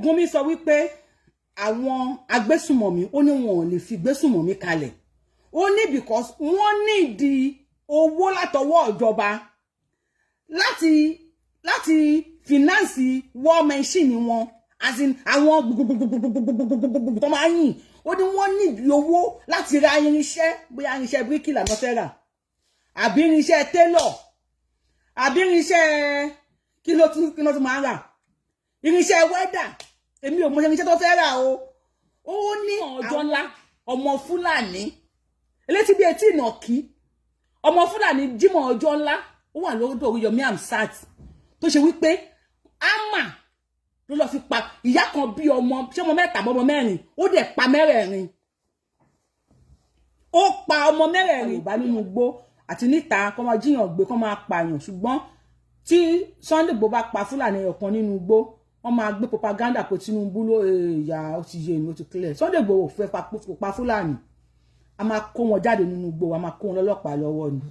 Gumi sọ wípé àwọn agbésùmọ̀mí, ó ní wọn ò lè fi gbésùmọ̀mí kalẹ̀. Ó ní because wọ́n nídìí owó látọwọ́ ìjọba láti finance war machine wọn, as in àwọn gbogbogbogbogbogbogbogbogbò tó máa ń yìn. Ó ní wọ́n nídìí owó láti ra irinṣẹ́, bóyá irinṣẹ́ bíríkìlà ló fẹ́ rà, àbí irinṣẹ́ tailor, àbí irinṣẹ́ kí ló tún máa ń rà, irinṣẹ́ welder. Èmi ò mọ irinṣẹ́ tó fẹ́ rà o. Ó ní ọjọ́ ńlá, ọmọ Fúlàní elétí bíi etí ìnàkí, ọmọ Fúlàní Jímọ̀ ọjọ́ ńlá, ó wà lọ́dọ̀ Oríyọmí Hamzat, tó ṣe wípé ámà ló lọ fi pa ìyá kan bí ọmọ, ṣé ọmọ mẹ́ta, ọmọ mẹ́rin. Ó dẹ̀ pa mẹ́rẹ̀ẹ̀rin, ó pa ọmọ mẹ́rẹ̀ẹ̀rin. Yorùbá nínú igbó àti níta kó máa jíyàn gbé, kó máa pààyàn. Ṣùgbọ́n tí Sunday Igboho bá pa Fúlàní ọ̀kan nínú igbó, wọ́n máa gbé propaganda pé Tinubu ló yà. Ó ti yé mi, ó ti clear. Sunday Igboho ò fẹ́ pa Fúlàní. A máa kó wọn jáde nínú igbó, a máa kó wọn lọ́lọ́pàá lọ́wọ́ ni.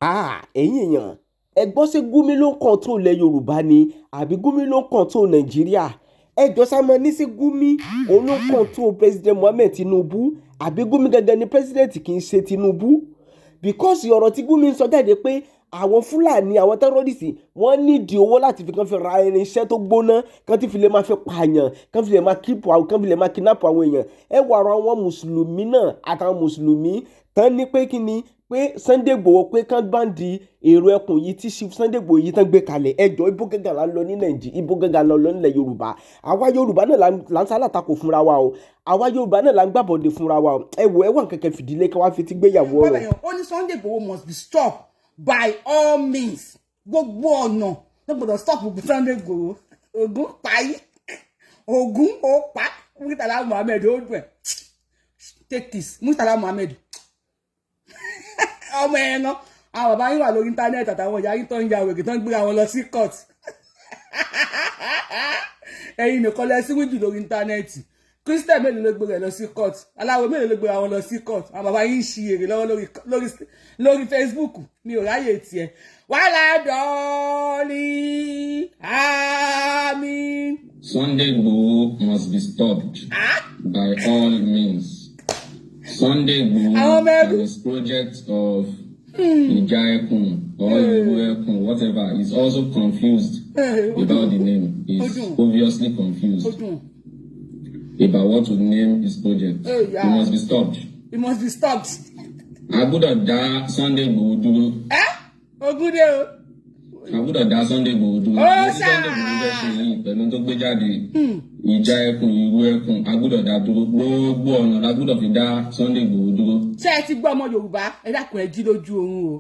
Ah, ẹ̀yin èèyàn, ẹ gbọ́, sí Gumi ló ń control ilẹ̀ Yorùbá ni, àbí Gumi ló ń control Nàìjíríà? Ẹ jọ sá mọ ní sí Gumi òun ló ń control President Muhammed Tinubu, àbí Gumi gangan ni president, kì í ṣe Tinubu? Because ọ̀rọ̀ tí Gumi ń sọ jáde pé àwọn Fúlàní, àwọn terrorist, wọ́n nídìí owó láti fi kàn fi ra irinṣẹ́ tó gbóná, kàn ti fi lè máa fi pààyàn, kàn fi lè máa kíp àwọn, kàn fi lè máa kidnap àwọn èèyàn. Ẹ wọ àrò àwọn mùsùlùmí náà, àtàwọn mùsùlùmí tán ní pé kí ni pé Sunday Igboho, pé kán bá ń di èrò ẹkùn yìí tí Sunday Igboho yìí tán gbé kalẹ̀. Ẹjọ́, ibo gángan là ń lọ ní Nàìjíríà? Ibo gángan là ń lọ nílẹ̀ Yorùbá? Àwa Yorùbá náà là ń sálátakò fúnra wa o. Àwa Yorùbá náà là ń gbàbọ̀dé fúnra wa o. Ẹ wò, ẹ wà kẹ̀kẹ́ fìdílé kí wọ́n fi ti gbéyàwó ọ̀rọ̀. Ó ní Sunday Igboho must be stopped by all means. Gbogbo ọ̀nà ló gbọ́dọ̀ stop Sunday Igboho. Ogun payi, ogun ó pa Murtala Muhammed, ó dùn ẹ̀. Take this, Murtala Muhammed, ọmọ ẹran. Àwọn bàbá yín wà lórí internet, àtàwọn ìyá yín tó ń ya wèrè, tó ń gbé àwọn lọ sí court. Ẹ̀yin nìkan lẹ sí wíjù lórí internet. Christian mélòó ló gbé rẹ̀ lọ sí court? Aláwo mélòó ló gbé àwọn lọ sí court? Àwọn bàbá yín ń ṣi èrè lọ́wọ́ lórí Facebook. Mi ò ráyè tiẹ̀. Wàhálà dọ́ọ̀lì, àmín. Sunday Igboho must be stopped by all means. Sunday Igboho and his project of Ìjà Ẹkùn or Ìlú Ẹkùn, whatever, is also confused about the name. He's obviously confused about what to name his project. He must be stopped. He must be stopped. A gbọ́dọ̀ dá Sunday Igboho dúró. Ẹ ogun dé o. A gbọ́dọ̀ dá Sunday Igboho dúró. Ó Ní Sunday Igboho fẹ́ ṣe yìí pẹ̀lú tó gbé jáde, ìjà ẹkùn, ìrú ẹkùn, a gbọ́dọ̀ dá dúró. Gbogbo ọ̀nà la gbọ́dọ̀ fi dá Sunday Igboho dúró. Ṣé ẹ ti gbọ́, ọmọ Yorùbá? Ẹ dákun, ẹ jí lójú oorun o.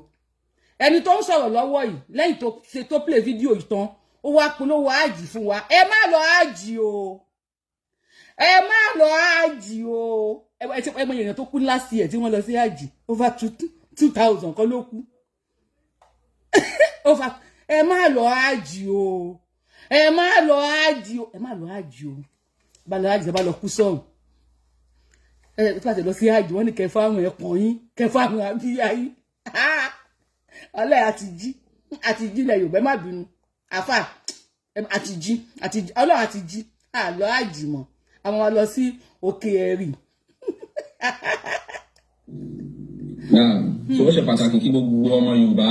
Ẹni tó ń sọ̀rọ̀ lọ́wọ́ yìí, lẹ́yìn tó ṣe tó play fídíò yìí tán, ó wá polówó àjì fún wa. Ẹ má lọ àjì o, ẹ má lọ àjì o. Ẹ mọ èèyàn tó kú last year tí wọ́n lọ sí àjì, over two thousand kan ló kú over. Ẹ má lọ àjì o, ẹ má lọ àjì o, ẹ má lọ àjì o. Bá lọ àjì, bá lọ kú sọ̀rùn. Ẹ tó bá ti lọ sí àjì, wọ́n ní kẹfà àwọn ẹ̀pọ̀n yín, kẹfà àwọn àbíyá yín. Ọlẹ́ àti jí, àti jí ilẹ̀ Yorùbá. Ẹ má bínú, àfà, àti jí, àti jí, Ọlọ́run àti jí. Àlọ́ àjì mọ́, àwọn wa lọ sí òkè ẹ̀rì. Náà so, ó ṣe pàtàkì kí gbogbo ọmọ Yorùbá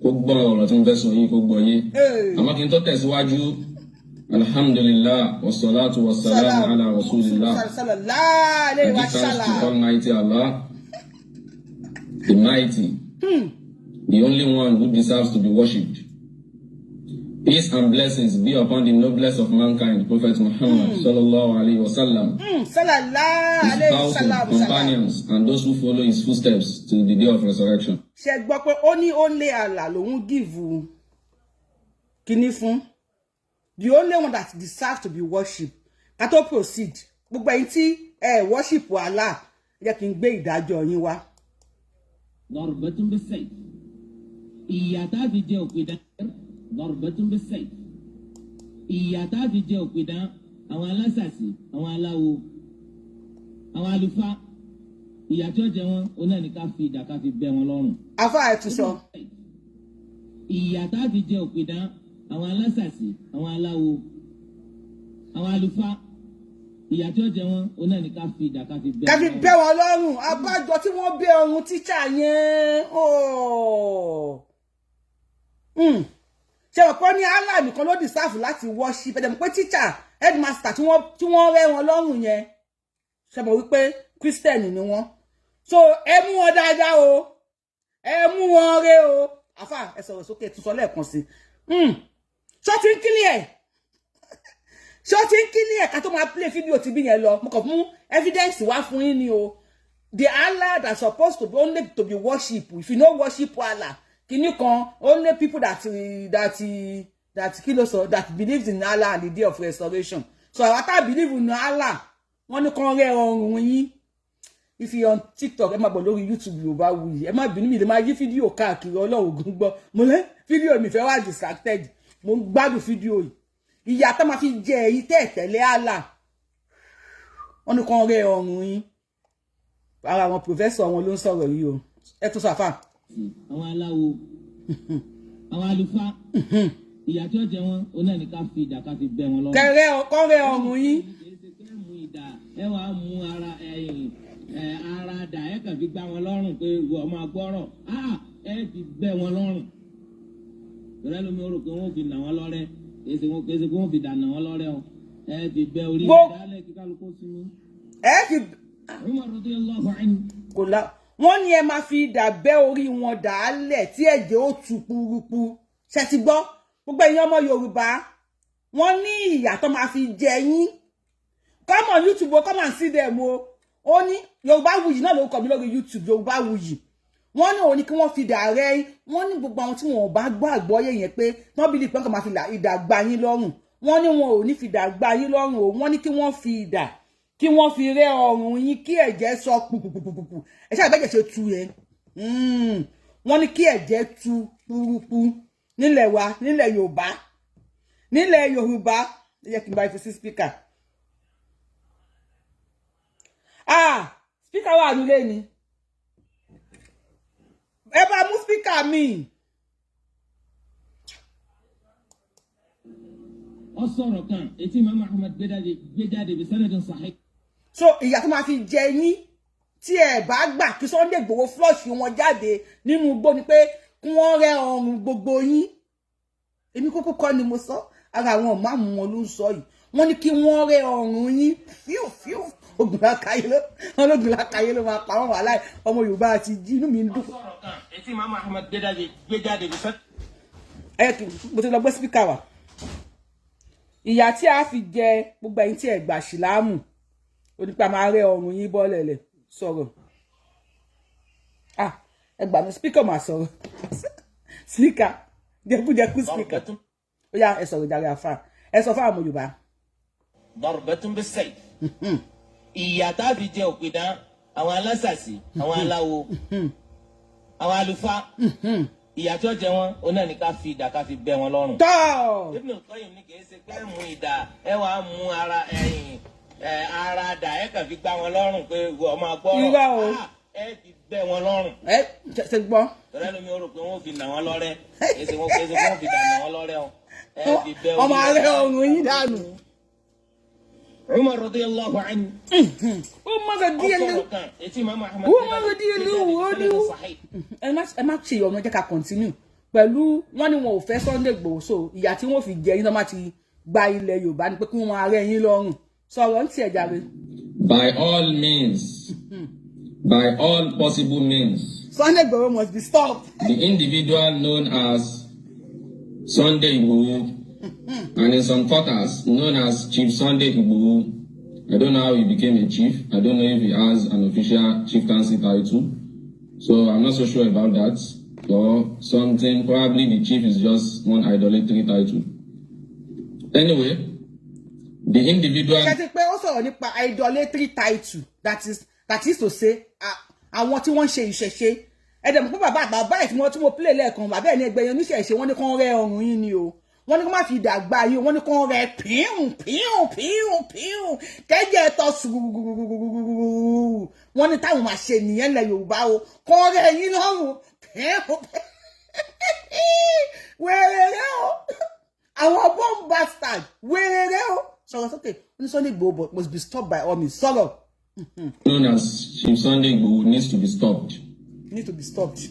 kó gbọ́ ọ̀rọ̀ tí mo fẹ́ sọ yìí, kó gbọ́ yé. Àmọ́ kí n tó tẹ̀síwájú, alhamdulillah, wassalatu wassalamu ala rasulillah. I give thanks to Almighty Allah, the mighty, the only one who deserves to be worshipped. Peace and blessings be upon the noblest of mankind, Prophet Muhammad sallallahu alayhi wa sallam, his household, companions, and those who follow his footsteps till the day of resurrection. Ṣe gbọ́ pé ó ní only Allah lòun give kíní fún, the only one that deserves to be worshipped. Ká tó proceed, gbogbo ẹ̀yin tí ẹ worship Allah, ẹ jẹ́ kí n gbé ìdájọ́ yín wá. ضربة بالسيف. Ìyà tá a fi jẹ òpìdán، ضربة بالسيف. Ìyà tá a fi jẹ òpìdán, àwọn alásàsì, àwọn aláwo, àwọn àlùfáà, ìyà tí ó jẹ wọn, ó náà ní ká fi ìdà, ká fi bẹ́ wọn lọ́rùn. Afa, ẹ tún sọ. Ìyà tá a fi jẹ òpìdán. Àwọn alásàsì, àwọn aláwo, àwọn àlùfáà, ìyà tí ó jẹ wọn òun náà ní ká fi idà, ká fi bẹ́ ká fi wọn. Bẹ́ wọn lọ́rùn. Abájọ tí wọ́n bẹ́ ọrùn tíṣà yẹn. Oh. Ṣe rò pé ní Allah nìkan ló deserve láti worship? Ẹ̀dẹ̀ mọ̀ pé tíṣà, headmaster tí wọ́n rẹ́ wọn lọ́rùn yẹn, ṣe mọ̀ wípé Christian ni wọ́n? So ẹ mú wọn dáadáa o, ẹ mú wọn ré o. Àfà, ẹ sọ̀rọ̀ sókè, tún sọ lẹ́ẹ̀kan sí. Ṣó ti ń clear? Ṣó ti ń clear? Ká tó máa play fídíò tí bí yẹn lọ, mo kàn fún evidence wá fún yín ni o. The Allah that supposed to be only to be worship, if you no worship Allah, kìíní kan, only people that kí ló sọ, that believes in Allah and the day of restoration. So àwọn tá believe in Allah, wọ́n ní kàn rẹ́ ọrùn yín. If you on TikTok, ẹ máa bọ̀ lórí YouTube Yorùbáwùyí. Ẹ má bínú, mi lè máa yí fídíò káàkiri. Ọlọ́run ògùn gbọ́, mo lé fídíò mi fẹ́ wá distracted. Mo ń gbádùn fídíò yìí. Ìyà tó máa fi jẹ èyí tẹ́ tẹ̀lé Allah, wọ́n ní kàn rẹ́ ọrùn yín. Ara àwọn professor wọn ló ń sọ̀rọ̀ yìí o. Ẹ tún sọ, àfà. Àwọn aláwo, àwọn àlùfáà, ìyà tí ó jẹ wọn òun náà ní ká fi idà, ká fi bẹ́ wọn lọ́rùn. Kẹrẹ kọrẹ ọrùn yín. Kì í ṣe pé ẹ mú idà, ẹ wàá mú ara ẹyìn ẹ ara dà, ẹ kàn fi gbá wọn lọ́rùn pé ìwọ máa gbọ́rọ̀. Ah, ẹ fi bẹ́ wọn lọ́rùn. Ìrẹ́ lómi ó rò pé wọ́n fi nà wọ́n lọ́rẹ́. Kì í ṣe pé wọ́n fi dà nà wọ́n lọ́rẹ́ o. Ẹ fi bẹ́ orí dálẹ̀ kí kálukú sinmi. Ẹ fi Umar radiyallahu anhu. Kò la wọ́n ní ẹ máa fi idà bẹ́ orí wọn dàálẹ̀ tí ẹ̀jẹ̀ ó tu purupu. Ṣe ti gbọ́, gbogbo ẹ̀yin ọmọ Yorùbá? Wọ́n ní ìyà tó máa fi jẹ yín. Come on YouTube o, come and see them o. Ó ní Yorùbáwùyí náà ló kọ mi lórí YouTube, Yorùbáwùyí. Wọ́n ní òun ni kí wọ́n fi idà rẹ́ yín. Wọ́n ní gbogbo àwọn tí wọn ò bá gbọ́ àgbọ́yé yẹn pé wọ́n bí pé wọ́n kàn máa fi idà gbá yín lọ́rùn. Wọ́n ní wọn ò ní fi idà gbá yín lọ́rùn o. Wọ́n ní kí wọ́n fi idà, kí wọ́n fi rẹ́ ọrùn yín, kí ẹ̀jẹ̀ sọ pupupupupu. Ẹ ṣáà bẹ́jẹ̀ ṣe tu yẹn. Wọ́n ní kí ẹ̀jẹ̀ tu purupu nílẹ̀ wa, nílẹ̀ Yorùbá, nílẹ̀ Yorùbá. Ẹ jẹ́ kí n bá fi sí speaker. Ah, speaker wà nílé ni. Ẹ bá mú speaker mi. Ó sọ̀rọ̀ kan etí Imam Ahmad gbé jáde bi sanadin sahih. So ìyà tó máa fi jẹ yín tí ẹ bá gbà kí Sunday Igboho flush wọn jáde nínú igbó ni pé kí wọ́n rẹ́ ọrùn gbogbo yín. Èmi kúkú kọ́ ni mo sọ, ara àwọn ìmáàmù wọn ló ń sọ yìí. Wọ́n ní kí wọ́n rẹ́ ọrùn yín fíù fíù. Ogun lákàyè ló wọn, lógun lákàyè ló máa pa wọn. Wàhálà, ọmọ Yorùbá àti jí, inú mi ń Ó dùn. sọ̀rọ̀ kan etí Imam Ahmad gbé jáde bi sanadin. Ẹ kì mo ti lọ gbé speaker wá. Ìyà tí a fi jẹ gbogbo ẹ̀yin tí ẹ gbà síláàmù onípa máa rẹ́ ọrùn yín bọ́lẹ̀ lẹ̀. Sọ̀rọ̀. Ah, ẹ gbà mí, speaker máa sọ̀rọ̀. Speaker jẹkújẹkú, speaker, ó yá, ẹ sọ̀rọ̀ jàre. Àfà, ẹ sọ fáwọn ọmọ Yorùbá. Darbatun bis-sayf. Ìyà tá a fi jẹ òpìdán, àwọn alásàsì, àwọn aláwo, àwọn àlùfáà, ìyà tí ó jẹ wọn òun náà ní ká fi idà, ká fi bẹ́ wọn lọ́rùn. Tọ́. Ibn al-Qayyim ní kì í ṣe pé ẹ mú idà, ẹ wàá mú ara ẹyìn ẹ ara dà, ẹ kàn fi gbá wọn lọ́rùn pé ìwọ máa gbọ́rọ̀. Irọ́ o. Ah, ẹ fi bẹ́ wọn lọ́rùn. Ẹ ṣe gbọ́. Tọ́lá lómi ó rò pé wọ́n fi nà wọ́n lọ́rẹ́. Kì í ṣe pé wọ́n fi dà nà wọ́n lọ́rẹ́ o. Ẹ fi bẹ́ ọmọ orí arẹ wọn. ọrùn yín dànù. Umar radiyallahu anhu. Ó mọ̀ rẹ̀ díẹ̀ lé. Ó sọ̀rọ̀ kan etí Imam Ahmad Ó mọ̀ rẹ̀ díẹ̀ lé wò ó ní. Ẹ má ṣe ìyọnu, ẹ jẹ́ ká continue pẹ̀lú. Wọ́n ní wọn ò fẹ́ Sunday Igboho, so ìyà tí wọ́n fi jẹ yín tó má ti gba ilẹ̀ Yorùbá ni pé kí wọ́n máa rẹ́ yín lọ́rùn. Sọ̀rọ̀ ń tiẹ̀ jàre. By all means, by all possible means, Sunday Igboho must be stopped. the individual known as Sunday Igboho, and in some quarters known as Chief Sunday Igboho. I don't know how he became a chief. I don't know if he has an official chieftaincy title. So I'm not so sure about that. Or something. Probably the chief is just one idolatry title. Anyway, the individual Ṣe ti pé ó sọ̀rọ̀ nípa idolatry title, that is to say, àwọn tí wọ́n ń ṣe ìṣẹ̀ṣe. Ẹ dẹ̀ mọ̀ pé bàbá bàbá ẹ̀ tí mo play lẹ́ẹ̀kan, bàbá ẹ̀ ní ẹgbẹ́ yẹn oníṣẹ̀ṣe, wọ́n ní kán rẹ́ ọrùn yín ni o. Wọ́n ní kó má fi idà gbá yín o. Wọ́n ní kán rẹ́ píùn píùn píùn píùn, kẹ́jẹ́ tọ́ sùúrù. Wọ́n ní táwọn máa ṣe nìyẹn lẹ̀ Yorùbá o, kán rẹ́ yín lọ́rùn píùn wẹ́rẹ́rẹ́ o. Àwọn born bastard wéréré o. Sọ̀rọ̀ sókè. Ó ní Sunday Igboho must be stopped by all means. Sọ̀rọ̀. Known as Chief Sunday Igboho needs to be stopped Need to be stopped.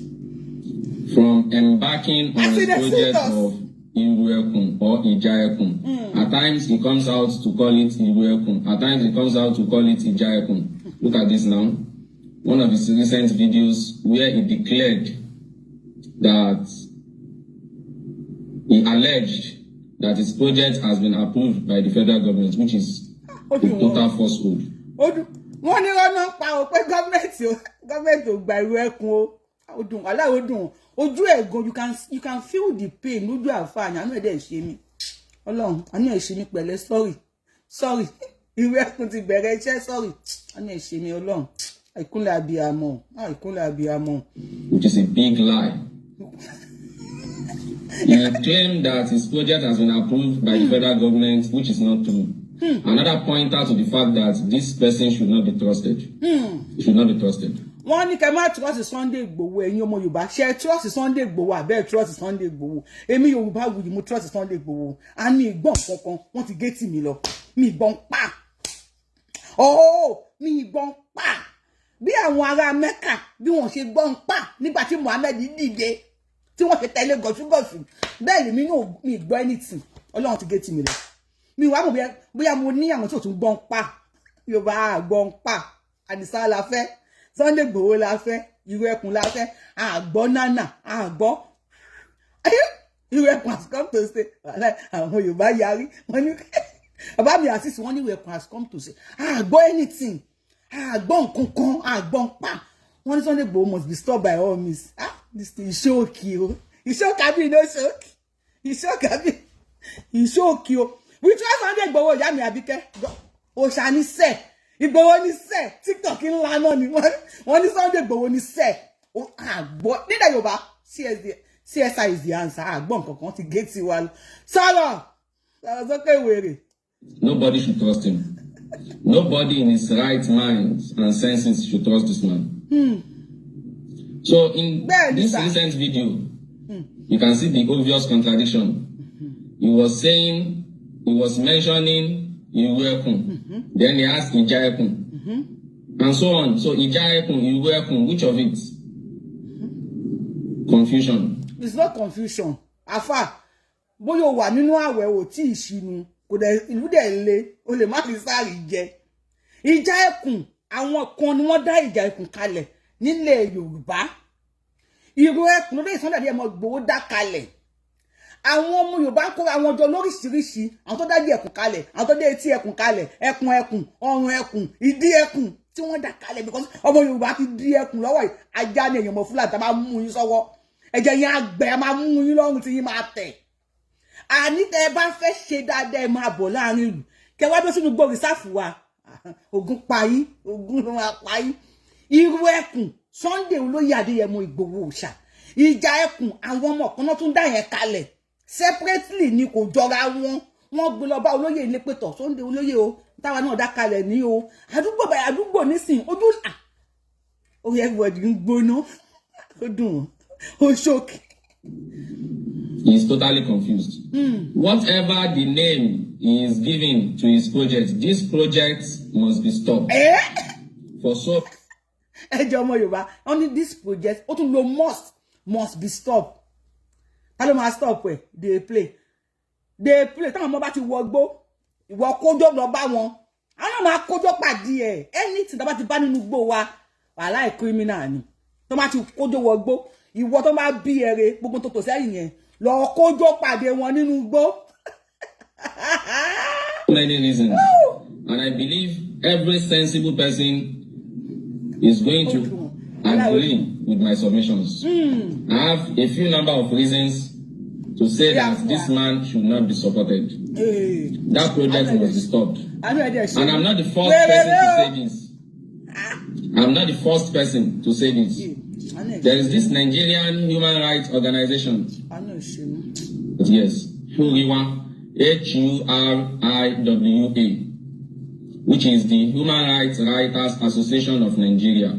From embarking on I see his the project status. Of Iru Ekun or Ija Ekun. At times he comes out to call it Iru Ekun. At times he comes out to call it Ija Ekun. Look at this now. One of his recent videos where he declared that he alleged that his project has been approved by the federal government, which is a total falsehood. Ó dùn. Wọ́n ní rọ́nà pa ò pé gọ́ọ̀mẹ̀ntì ò gba Ìrù Ẹkùn o. Ó dùn, aláwo dùn ojú ẹ̀ gan. You can feel the pain lójú àǹfààní. Àánú ẹ̀ dẹ̀ ṣe mí. Ọlọ́run, àánú ẹ̀ ṣe mí. Pẹ̀lẹ́. Sorry, sorry. Ìrù Ẹkùn ti bẹ̀rẹ̀ iṣẹ́. Sorry, àánú ẹ̀ ṣe mí. Ọlọ́run, ìkúnlẹ̀ abiyamọ, ìkúnlẹ̀ abiyamọ. Which is a big lie. He claimed that his project has been approved by the federal government, which is not true. Another pointer to the fact that this person should not be trusted. He should not be trusted. Wọ́n ní kẹ́ má trust Sunday Igboho. Ẹ̀yin ọmọ Yorùbá, ṣe trust Sunday Igboho àbẹ́ trust Sunday Igboho? Èmi Yorùbá wuyì, mo trust Sunday Igboho. A ní ìgbọ̀n kankan, wọ́n ti gé tì mí lọ. Mi ìgbọ̀n pa ọ̀ọ́, mi ìgbọ̀n pa bí àwọn ará Mẹ́kà bí wọ́n ṣe gbọ́n pa nígbà tí Muhammed dìde, tí wọ́n ṣe tẹ̀lé gọ̀ṣúgọ̀ṣù. Bẹ́ẹ̀ lèmi náà, mi gbọ́ anything. Ọlọ́run ti gé tì mí lọ. Mi wàá mọ̀ bóyá mo ní àwọn tí ò tún gbọ́n pa. Yorùbá gbọ́n pa. Àdìsá la fẹ́, Sunday Igboho la fẹ́, Ìrù Ẹkùn la fẹ́. Àgbọ́ nánà àgbọ́. Ìrù Ẹkùn has come to stay. Àwọn Yorùbá yarí. Wọ́n ní bàbá mi àṣìṣe, wọ́n ní Ìrù Ẹkùn has come to stay. Àgbọ́ anything, àgbọ́ nǹkan kan, àgbọ́ pa. Wọ́n ní Sunday Igboho must be stopped by all means. Ah, this thing ìṣókì o, ìṣókì àbí iná ṣókì, ìṣókì àbí ìṣókì o. We trust Sunday Igboho. Ìyá mi Àbíkẹ́ òṣà ní sẹ́ẹ̀, Ìgbòho ní sẹ́ẹ̀. TikTok ńlá náà ni wọ́n ní Sunday Ìgbòho ní sẹ́ẹ̀. Àgbọ̀ nílẹ̀ Yorùbá, CSI is the answer. Àgbọ̀ nǹkan kan ti gé tiwa lọ. Sọ̀rọ̀, sọ̀rọ̀ sókè, wèrè. Nobody should trust him. Nobody in his right mind and senses should trust this man. So in Bẹ́ẹ̀ni, this sir. Recent video, you can see the obvious contradiction. He was saying, he was mentioning Iru Ekun, then he asked Ija Ekun, and so on. So Ija Ekun, Iru Ekun, which of it? Confusion. It's not confusion, afa. Bóyá o wà nínú àwẹ̀, ò tí ì ṣínú, kò dẹ̀ ìlú dẹ̀ le, o lè má fi sáàrì jẹ. Ìjà Ẹkùn, àwọn kan ni wọ́n dá Ìjà Ẹkùn kalẹ̀ nílẹ̀ Yorùbá. Ìrù Ẹkùn lórí Sunday Adéyẹmọ Ìgbòho dá kalẹ̀. Àwọn ọmọ Yorùbá ń kóra wọn jọ lóríṣiríṣi. Àwọn tó dájú ẹkùn kalẹ̀, àwọn tó dé etí ẹkùn kalẹ̀, ẹkùn, ẹkùn, ọrùn ẹkùn, ìdí ẹkùn tí wọ́n dá kalẹ̀, because ọmọ Yorùbá ti di ẹkùn lọ́wọ́ yìí. Ajá ni èèyàn mọ̀. Fúlàní tá a máa mú yín sọ́wọ́, ẹ̀jẹ̀ yín àgbẹ̀, a máa mú yín lọ́rùn tí yín máa tẹ̀. Àní tẹ́ ẹ bá fẹ́ ṣe dáadáa, ẹ máa bọ̀ láàrin ìlú, kẹ wá dó sínú gbòòrì sáfù wa. Ogun pa yín, ogun ló máa pa yín. Irú ẹkùn, Sunday olóyè Adéyẹmọ Ìgbòho Òòṣà. Ìjà Ẹkùn, àwọn ọmọ kan náà tún dá yẹn kalẹ̀ separately ni, kò jọra wọn. Wọ́n gbé lọ bá olóyè ilé pẹ̀tọ̀ Sunday olóyè o, táwa náà dá kalẹ̀ ní o, àdúgbò báyìí, àdúgbò nísìn ojú à orí everybody ń gbóná. Ó dùn, ó ṣókè. He is totally confused. Whatever the name he is giving to his project, this project must be stopped. Eh? For so Ẹ jẹ́ ọmọ Yorùbá, wọ́n ní this project, ó tún lo must be stopped. Ta ló máa stop ẹ? Dey play, dey play. Táwọn ọmọ bá ti wọgbó, ìwọ kójó lọ bá wọn, àwọn náà máa kójó pàdé ẹ. Anything tó bá ti bá nínú igbó wa, wàhálà ẹ, criminal ni. Tó bá ti kójó wọgbó, ìwọ tó bá bí ẹrẹ gbogbo tó tò sẹ́yìn yẹn, lọ kójó pàdé wọn nínú igbó. Many reasons. And I believe every sensible person is going to agree with my submissions. I have a few number of reasons to say that this man should not be supported. That project must be stopped. Àánú ẹ̀ dẹ̀ ṣe. And I'm not the first person to say this. I'm not the first person to say this. Àánú ẹ̀ There is this Nigerian human rights organization. Àánú ẹ̀ ṣe mí. Yes, HURIWA, HURIWA, which is the Human Rights Writers Association of Nigeria.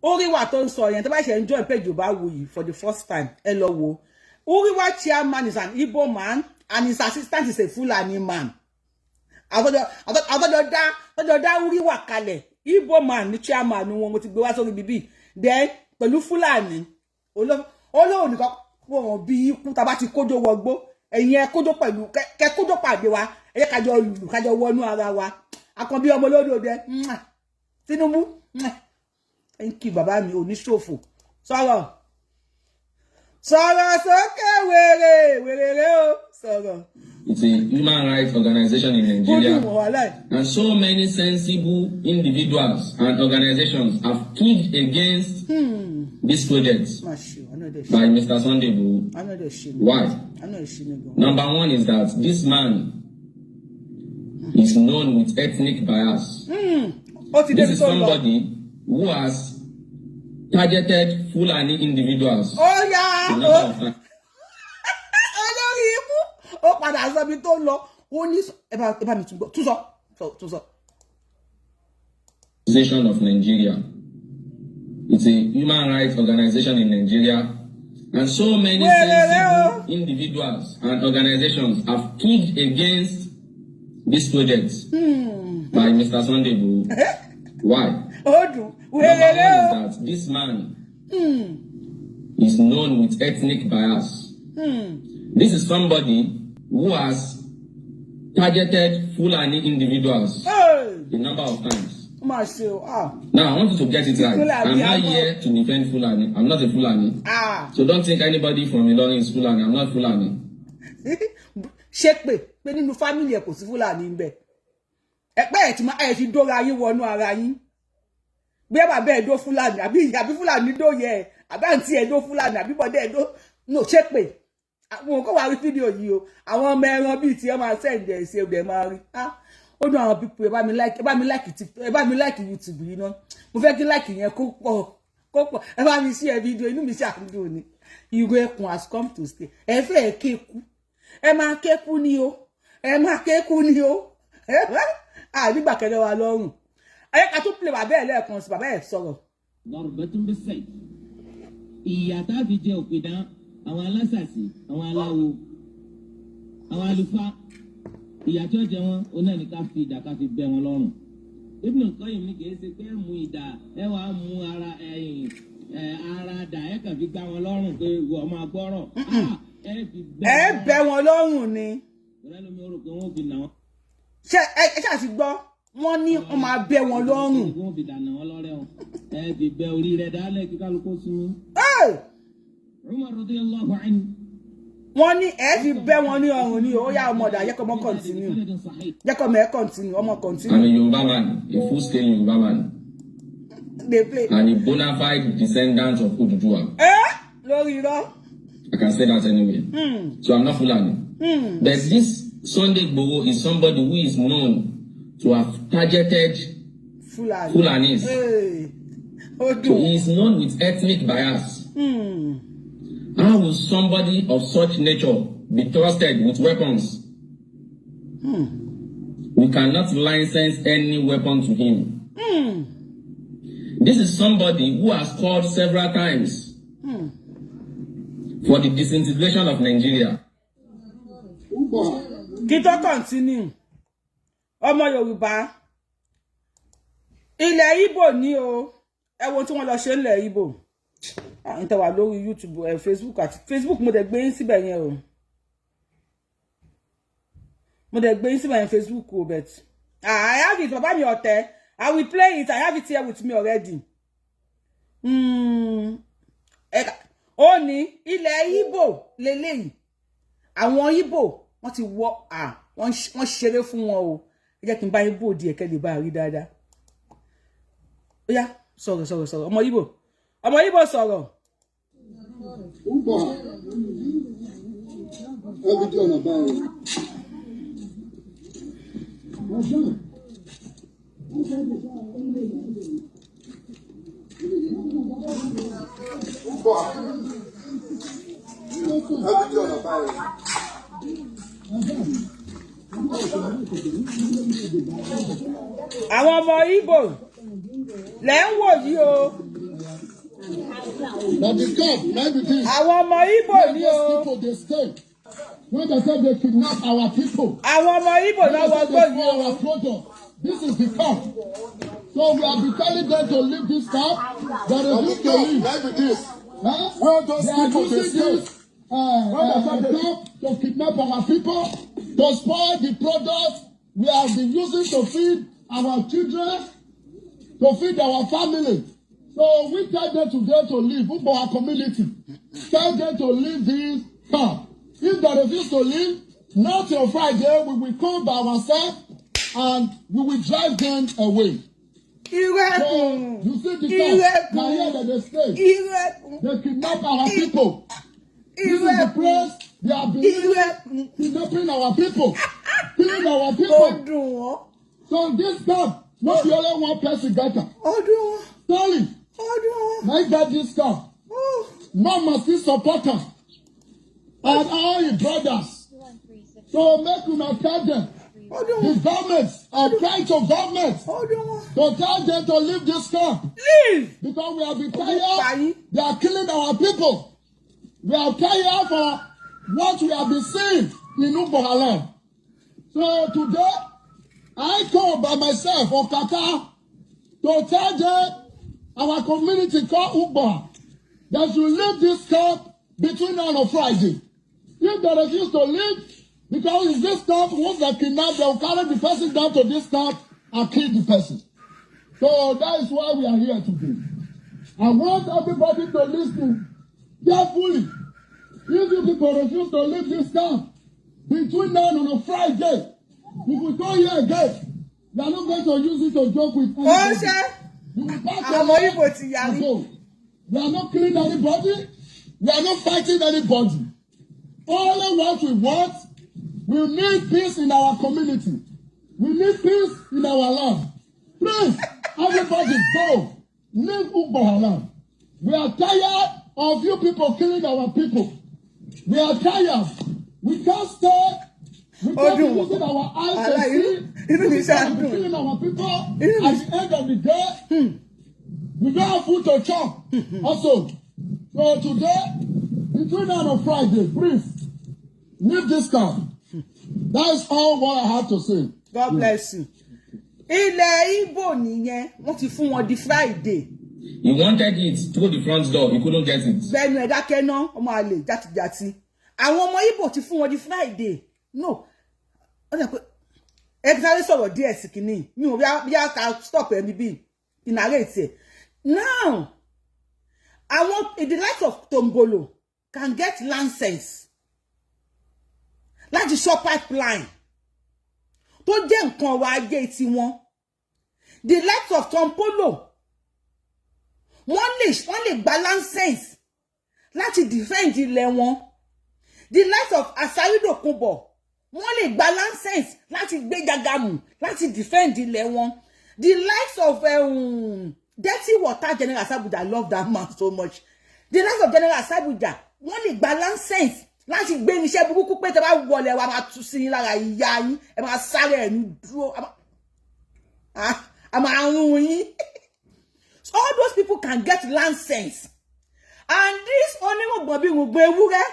Oríwà tó ń sọ yẹn, tó bá ṣe ń join page Yorùbáwùyí for the first time, ẹ lọ wo. Huriwa chairman is an Igbo man. And his assistant is a Fulani man. Àtọ́jọ́ dá wúríwà kalẹ̀, Igbo man ní chairman wọn. Mo ti gbé wá sórí bíbí. Then pẹ̀lú Fulani olóhùn nìkan wọn bí ikú tá a bá ti kójó wọgbó. Ẹ̀yin ẹ kójó pẹ̀lú kẹ kójó pàdé wa, ẹ yẹ kájọ lù, kájọ wọnú ara wa. Àkànbí ọmọ olódò dẹ Tinubu, thank you, bàbá mi oníṣòfò. Sọ̀rọ̀, sọ̀rọ̀ sókè, wèrè wèrè rẹ o, sọ̀rọ̀. It's a human rights organization in Nigeria. And so many sensible individuals and organizations have kicked against this project by Mr. Sunday Igboho. Why? Number one is that this man is known with ethnic bias. This is somebody who has targeted Fulani individuals. Oh, yeah. Olórí ibú, ó padà sọ ibi tó lọ. Ó ní ẹ bá mi tún gbọ́, tún sọ, tún sọ. Of Nigeria. It's a human rights organization in Nigeria. And so many sensible individuals and organizations have kicked against this project by Mr. Sunday Igboho. Why? Ó dùn. Number one is that this man is known with ethnic bias. This is somebody who has targeted Fulani individuals a number of times. Now, I want you to get it right. I'm not here to defend Fulani. I'm not a Fulani. So don't think anybody from Ilorin is Fulani. I'm not Fulani. Ṣé pé nínú family ẹ kò sí Fúlàní ń bẹ? Ẹ pé ẹ ti máa ẹ ti dóra yín wọnú ara yín, bí ẹ bàbá ẹ dó Fúlàní, àbí Fúlàní dó yẹ ẹ, àbí àǹtí ẹ dó Fúlàní, àbí bọ̀dẹ́ ẹ dó no. Ṣé pé àwọn kò wá rí fídíò yìí o, àwọn ọmọ ẹran bíi tí ẹ máa send ẹ̀ sí ẹ̀ máa rí. Ó dùn àwọn people. Ẹ bá mi like, ẹ bá mi like TikTok, ẹ bá mi like YouTube yìí náà. Mo fẹ́ kí like yẹn kó pọ̀, kó pọ̀. Ẹ bá mi share fídíò. Inú mi ṣàdùn ni. Ìró ẹkùn has come to stay. Ẹ fẹ́ kéku, ẹ máa kéku ni o, ẹ máa kéku ni o. Àdìgbà kẹrẹ wa lọ́rùn. Ẹ ká tún play bàbá ẹ lẹ́ẹ̀kan sí, bàbá ẹ sọ̀rọ̀. ضربة بالسيف. Ìyà tá a fi jẹ òpìdán, àwọn alásàsì, àwọn aláwo, àwọn àlùfáà, ìyà tí ó jẹ wọn ó náà ní ká fi idà, ká fi bẹ́ wọn lọ́rùn. Ibn Qayyim ní kì í ṣe pé ẹ mú idà, ẹ wàá mú ara ẹyìn ẹ ara dà, ẹ kàn fi gbá wọn lọ́rùn pé ìwọ máa gbọ́rọ̀. Ẹ fi ẹ bẹ́ wọn lọ́rùn ni. Ìrẹ́ lómi ó rò pé wọ́n fi nà wọ́n. Ṣé ẹ ṣáà ti gbọ́? Wọ́n ní wọ́n máa bẹ́ wọn lọ́rùn. Wọ́n fi dànù wọn lọ́rẹ́ o, ẹ fi bẹ́ orí rẹ̀ dálẹ̀ kí kálukú sinmi. Umar radiyallahu anhu. Wọ́n ní ẹ fi bẹ́ wọn ní ọrùn ni. Ó yá, ọmọdé ayẹ́kọ̀ ọmọ continue, jẹ́kọ̀ mẹ́ continue, ọmọ continue. I'm a Yoruba man, a full-scale Yoruba man. Dey play. And a bona fide descendant of Oduduwa. Ẹ lórí irọ́. I can say that anyway. So I'm not Fulani. But this Sunday Igboho is somebody who is known to have targeted Fulani. Fulanis. Hey. So he is known with ethnic bias. How will somebody of such nature be trusted with weapons? We cannot license any weapon to him. This is somebody who has called several times for the disintegration of Nigeria. Kí tó continue, ọmọ Yorùbá, ilẹ̀ Ìgbò ní o. Ẹ wo tí wọ́n lọ ṣe ńlẹ̀ Ìgbò. Ń tẹ́ wà lórí YouTube ẹ, Facebook àti Facebook, mo dẹ̀ gbé yín síbẹ̀ yẹn o, mo dẹ̀ gbé yín síbẹ̀ yẹn Facebook o. But I have it, bàbá mi ọ̀tẹ̀. I will play it. I have it here with me already. Ó ní ilẹ̀ Ìgbò lélẹ́yìí. Àwọn Ìgbò wọ́n ti wọ́, wọ́n ṣeré fún wọn o. Ẹ jẹ́ kí n bá Ìgbò díẹ̀ kẹ́ lè bá rí dáadáa. Ó yá, sọ̀rọ̀, sọ̀rọ̀, sọ̀rọ̀, ọmọ Ìgbò, ọmọ Ìgbò, sọ̀rọ̀. Ugbo every day on about. Ugbo every day on about. Àwọn ọmọ Ìgbò lẹ́ ń wò yìí o. Na the camp na be this. Àwọn ọmọ Ìgbò ni o. People dey stay. When they say they kidnap our people. Àwọn ọmọ Ìgbò When náà they wọ say gbó they yìí spoil o. our product. This is the camp. So we have been telling them to leave this camp. They refuse to leave. Like with this. Huh? Where those They are people dey using stay? this camp to kidnap our people, to spoil the products we have been using to feed our children, to feed our family. So we tell them today to leave, for our community. Tell them to leave this camp. If they refuse to leave, not till Friday, we will come by ourselves and we will drive them away. Irú So ẹkùn. you see the Irú camp, now here ẹkùn. that they stay. Irú ẹkùn. They kidnap our people. This Irú is the ẹkùn. place they have been Irú ẹkùn. kidnapping our people, killing our Ó people. dùn wọ́n. So this camp, not the only one person get am. Ó dùn wọ́n. Sorry, Ó dùn wọ́n. na him get this camp. Ó. No must still support am. And all his brothers. So make una tell them, Ó dùn the wọ́n. government, I cry to government Ó dùn wọ́n. to tell them to leave this camp. Leave. Because we have been Pa yín. tired. They are killing our people. We are tired for what we have been seeing in Ugboha land. So today, I come by myself, Okaka, to tell them our community called Ugboha that should leave this camp between now and Friday. If they refuse to leave, because it's this camp, once they kidnap, they will carry the person down to this camp and kill the person. So that is why we are here today. I want everybody to listen carefully. If you people refuse to leave this camp between now and on Friday, if we come here again, we are not going to use it to joke with Ó anybody. ṣe. You will pack Àwọn ọmọ Ìgbò ti yarí. and go. We are not killing anybody. We are not fighting anybody. Only what we want, we need peace in our community. We need peace in our land. Please, everybody go. Leave Ugboha land. We are tired of you people killing our people. We are tired. We can't stay. We can't be Ó dùn wọ́n. using our eyes to Àlá, see. inú mi ṣáà People dùn. killing our people. Inú mi At the end of the day, we don't have food to chop. Also, so today, between now and Friday, please, leave this camp. That is all what I have to say. God bless you. Ilẹ̀ Ìgbò nìyẹn, wọ́n ti fún wọn di Friday. He wanted it through the front door. He couldn't get it. Gbẹnu ẹ̀ dákẹ́ ná, ọmọ àlè játijàti. Àwọn ọmọ Ìgbò ti fún wọn di Friday. No. Ó dẹ̀ pé ẹ kí sáré sọ̀rọ̀ díẹ̀ sí kínní. Mi ò bí a ká stop ẹ̀ níbí. Ìnárètì ẹ̀. Now, àwọn the likes of Tombolo can get license láti ṣọ́ pipeline tó jẹ́ nǹkan ọrọ̀ ajé tiwọn. The likes of Tompolo, wọ́n lè gba license láti defend ilẹ̀ wọn. The likes of Asari Dokubo, wọ́n lè gba license láti gbé Jagamu láti defend ilẹ̀ wọn. The likes of Dirty Water General Asabuja, I love that man so much. The likes of General Asabuja, wọ́n lè gba license láti gbé irinṣẹ́ burúkú pé tẹ́ bá wọlé wa, máa tú sí yín lára, ìyá yín, ẹ máa sáré ẹ̀ ní dúró, a máa rún yín. So all those people can get license, and this onírùngbọ̀n bí rùngbọ̀n ewúrẹ́,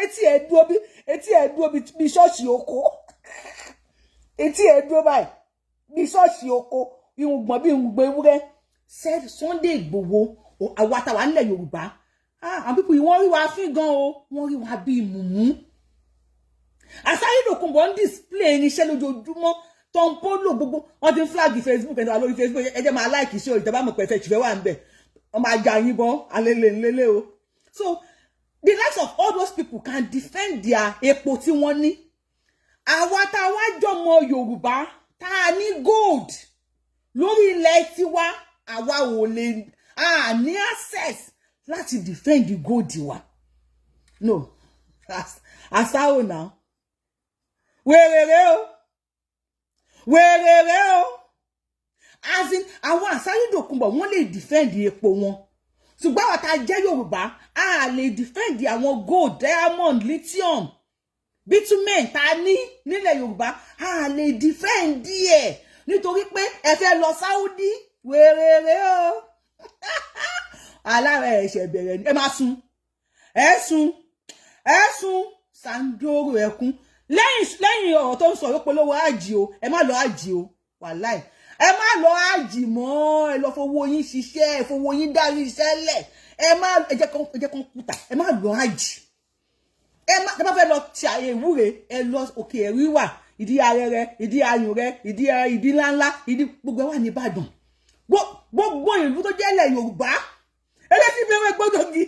etí ẹ̀ dúró bí etí ẹ̀ dúró bí ṣọ́ọ̀ṣì oko, etí ẹ̀ dúró báyìí bí ṣọ́ọ̀ṣì oko, irùngbọ̀n bí irùngbọ̀n ewúrẹ́, said Sunday Igboho. Àwa táwa nílẹ̀ Yorùbá, ah, àwọn people yìí, wọ́n rí wa fín gan o, wọ́n rí wa bíi mùmú. Asari Dokubo ń display irinṣẹ́ lójoojúmọ́. Tompolo, gbogbo wọ́n ti ń flag Facebook. Ẹni wà lórí Facebook, ẹ jẹ́ máa like ṣé ìjọba mọ̀ pẹ̀fẹ́ ìṣìfẹ́ wà ń bẹ̀, wọ́n máa ja yín bọ́ alẹ́lẹ́ ńlẹ́lẹ́ o. So the likes of all those people can defend their epo tí wọ́n ní. Àwa tá a wá jọmọ Yorùbá, tá a ní gold lórí ilẹ̀ tiwa, àwa ò lè a ní access láti defend the gold wa. No àsáwò náà, wèrèrè o, wèrèrè o. As in, àwọn Asari Dokubo, wọ́n lè defend epo wọn, ṣùgbọ́n àwọn tá a jẹ́ Yorùbá, a lè defend àwọn gold, diamond, lithium, bitumen tá a ní nílẹ̀ Yorùbá. A lè defend ẹ̀ nítorí pé ẹ fẹ́ lọ Saudi. Wèrèrè o, alára ẹ̀ṣẹ̀ bẹ̀rẹ̀ ni. Ẹ máa sun, ẹ sun, ẹ sun. Sandoro ẹkún lẹ́yìn ọ̀rọ̀ tó ń sọ ló polówó àjì o. Ẹ má lọ àjì o, wàláì, ẹ má lọ àjì mọ́. Ẹ lọ fowó yín ṣiṣẹ́, ẹ fowó yín dárí iṣẹ́ lẹ̀. Ẹ má, ẹ jẹ́ kán kúta. Ẹ má lọ àjì. Ẹ má, ẹ bá fẹ́ lọ ṣe àyè ìwúre, ẹ lọ òkè ẹ̀rí wà, ìdí arẹrẹ, ìdí ayùn rẹ, ìdí ìdí ńláńlá, ìdí gbogbo ẹ wà ní Ìbàdàn. Gbogbo ìlú tó jẹ́ ilẹ̀ Yorùbá. Eléyìí bí ewé gbódògì,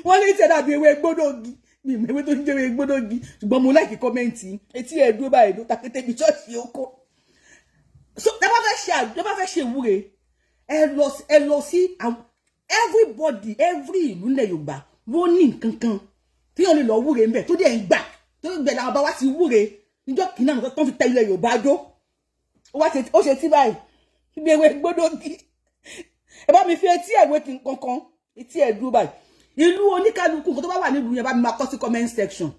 wọ́n ní tiẹ̀ dàbí ewé gbódògì. Mi ìmọ̀ ewé tó ń jẹ́ ewé gbódògì, ṣùgbọ́n mo like comment. Etí ẹ̀ dúró báyìí ló takété bí ṣọ́ọ̀ṣì oko. So ẹ bá fẹ́ ṣe ìwúre, ẹ lọ sí everybody, every ìlú nílẹ̀ Yorùbá ló ní nǹkan kan tí wọ́n lè lọ wúre ńbẹ̀ tó dẹ̀ ń gbà, tó ń gbẹ̀ làwọn bá wá ti wúre níjọ́ kìíní àwọn tó ń fi tẹ ilẹ̀ Yorùbá dó. Ó ṣe tí báyìí ibi ewé gbódògì. Ẹ bá mi fi etí ẹ̀wé kankan, etí ẹ̀ dúró báyìí. Ìlú oníkálukú, nǹkan tó bá wà nílùú yẹn, bá mi máa kọ sí comment section.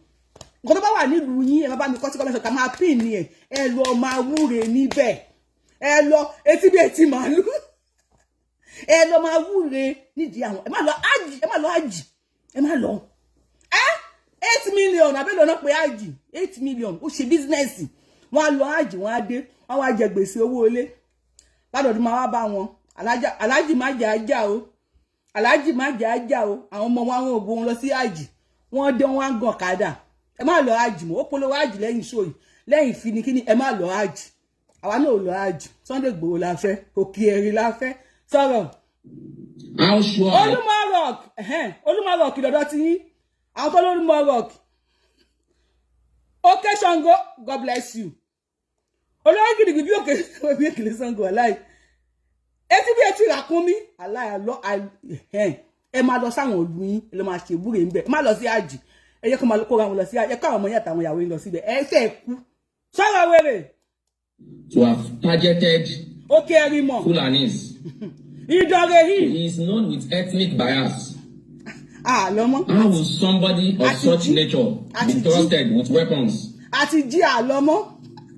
Nǹkan tó bá wà nílùú yín, ẹ bá mi kọ sí comment section, ká máa pin ní ẹ. Ẹ lọ máa wúre níbẹ̀. Ẹ lọ etí bí etí màálù, ẹ lọ máa wúre nídìí àwọn. Ẹ má lọ ájì, ẹ má lọ ájì, ẹ má lọ. Ẹ 8 million àbẹ́lẹ̀ ọ̀nà pé ájì 8 million, ó ṣe business. Wọ́n á lọ ájì, wọ́n á dé, wọ́n á jẹ gbèsè owó ilé ládọ̀dún, máa wá bá wọn. Aláàjì má jẹ́ ajá o, aláàjì má jẹ́ ajá o. Àwọn ọmọ wọn, àwọn òbí wọn lọ sí àjì, wọ́n dé, wọ́n á gàn kádà. Ẹ má lọ àjì mọ́. Ó polówó àjì lẹ́yìn sóyì lẹ́yìn finikíní. Ẹ má lọ àjì, àwa náà ò lọ àjì. Sunday Igboho la fẹ́, òkè ẹ̀rí la fẹ́ sọ̀rọ̀. How sure? Olúmọ Rock, Olúmọ Rock lọ́dọ̀ tí yín, àwọn tó lórúmọ Rock. Òkè Ṣàngó, God bless you. Olórí gidigidi bí òkè bí òkèlè Ṣàngó, aláì etí bí etí ràkúnmí aláì àlọ. Ẹ máa lọ sáwọn ìlú yín, ẹ lọ máa ṣe ìwúre ńbẹ. Ẹ má lọ sí àjì. Ẹ yẹ kó máa kóra wọn lọ sí àjì, ẹ kó àwọn ọmọ yín àtàwọn ìyàwó yín lọ síbẹ̀. Ẹ fẹ́ kú sọ̀rọ̀ wèrè. To have targeted Òkè ẹ̀rí mọ̀. Fulanis. Ìdọ̀rẹ̀ yìí. He is known with ethnic bias. Àlọ́mọ́. How will somebody of such nature be trusted with weapons? Àti jí àlọ́mọ́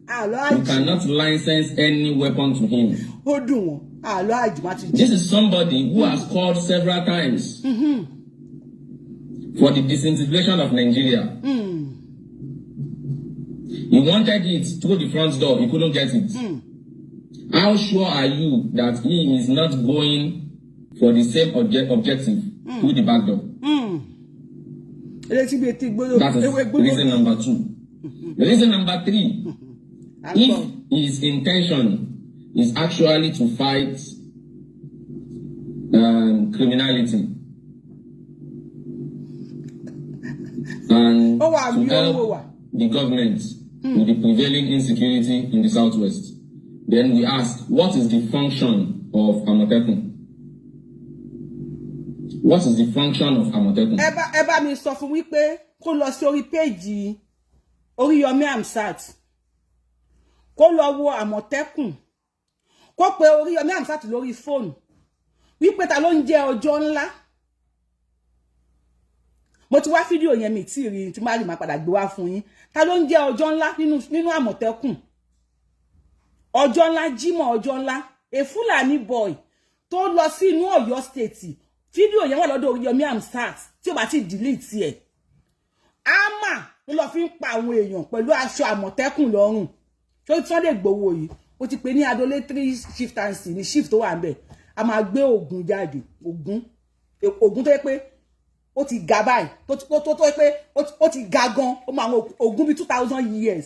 àlọ́ àjì. You cannot license any weapon to him. Ó dùn wọ́n, àlọ́ àjì má ti jí. This is somebody who has called several times for the disintegration of Nigeria. He wanted it through the front door. He couldn't get it. How sure are you that he is not going for the same objective through the back door? Elétí bíi etí gbódò. That is reason number two. Reason number three, if his intention is actually to fight criminality and to help the government with the prevailing insecurity in the southwest, then we ask, what is the function of Amotekun? What is the function of Amotekun? Ẹ bá mi sọ fún wípé kó lọ sí orí péèjì Oríyọmí Hamzat, kó lọ wo Àmọ̀tẹ́kùn, kó pe Oríyọmí Hamzat lórí fóònù wípé ta ló ń jẹ́ ọjọ́ ńlá. Mo ti wá fídíò yẹn, mi tí rí tí má rí, máa padà gbé wá fún yín. Ta ló ń jẹ́ ọjọ́ ńlá nínú Àmọ̀tẹ́kùn? Ọjọ́ ńlá, Jímọ̀ ọjọ́ ńlá, a Fúlàní boy tó lọ sí inú Ọ̀yọ́ State. Fídíò yẹn wà lọ́dọ̀ Oríyọmí Hamzat tí ó bá ti delete ẹ̀. Ámà ló lọ fi ń pa àwọn èèyàn pẹ̀lú aṣọ Àmọ̀tẹ́kùn lọ́rùn. Tó Sunday Igboho yìí, ó ti pè ní idolatry chieftaincy ní chief tó wà ń bẹ̀. A máa gbé Ògún jáde, Ògún, Ògún tó yẹ pé ó ti ga báyìí, tó yẹ pé ó ti ga gan. Ó máa àwọn Ògún bíi 2000 years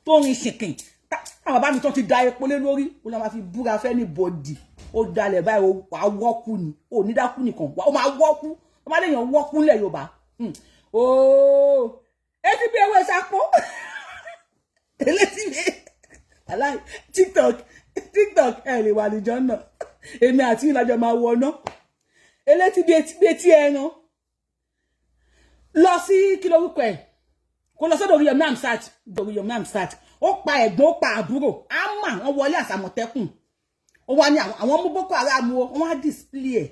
tó rin ṣìnkìn, táwọn bàbá mi tó ti da epo lé lórí, ó lọ́ máa fi búra fẹ́ ní bòdì. Ó dalẹ̀ báyìí, wàá wọ́kú ni, ó ní dákú nìkan, ó máa wọ́kú. Ó máa léèyàn wọ́kú ńlẹ̀ Yorùbá. Ooo, etí bí ewé sapó, elétí mi aláì. TikTok, TikTok, ẹ lè wà níjọ náà, èmi àti ìlàjọ máa wọ ná. Elétí bí etí ẹran. Lọ sí kí lórúkọ ẹ, kó lọ sọ́dọ̀ Oríyọmí Hamzat. Oríyọmí Hamzat, ó pa ẹ̀gbọ́n, ó pa àbúrò. Àmà wọ́n wọlé àsàmọ̀tẹ́kùn, ó wá ní àwọn mú Boko Haram o, wọ́n á display ẹ̀.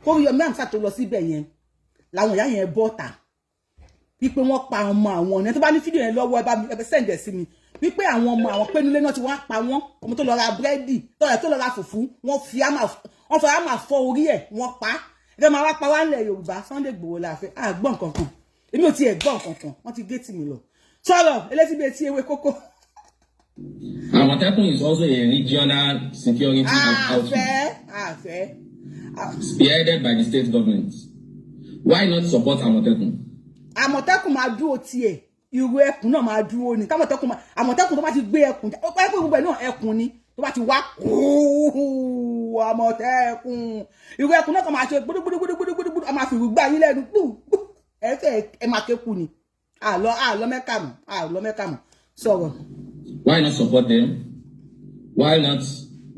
Kó Oríyọmí Hamzat tó lọ síbẹ̀ yẹn, làwọn ìyá yẹn bọ́ta wípé wọ́n pa ọmọ àwọn ọ̀nà. Tó bá ní fídíò yẹn lọ́wọ́, ẹ bá mi ẹ send ẹ̀ sí mi, wípé àwọn ọmọ àwọn pé nílé náà ti wá pa wọ́n. Ọmọ tó lọ ra búrẹ́dì, tó lọ ra fùfú, wọ́n fi àmà fọ́ orí ẹ̀, wọ́n pa. Ẹ máa wá pa wá nílẹ̀ Yorùbá. Sunday Igboho la fẹ́ àgbọ̀n kankan. Èmi ò tiẹ̀ gbọ́ nǹkan kan, wọ́n ti gé tì mí lọ. Sọ̀rọ̀ elétí bíi etí ewé kókó. Àmọ̀tẹ́kùn is also a regional security outfit Àfẹ́ àfẹ́. spearheaded by the state government. Why not support Àmọ̀tẹ́kùn? Àmọ̀tẹ́kùn máa dúró tiẹ̀, ìrù ẹkùn náà máa dúró ni. Támọ̀tẹ́kùn máa, Àmọ̀tẹ́kùn tó bá ti gbé ẹkùn, ó pẹ́ pé gbogbo ẹ̀ náà ẹkùn ni, tó bá ti wá kúúú, Àmọ̀tẹ́kùn, ìrù ẹkùn náà kàn máa ṣe gbúdúgbúdúgbúdúgbúdú, a máa fi ìrù gbá yín lẹ́nu gbú gbú, ẹ fẹ́ ẹ máa kéku ni. Àlọ́ àlọ́ mẹ́kà mọ̀, àlọ́ mẹ́kà mọ̀, sọ̀rọ̀. Why not support them? Why not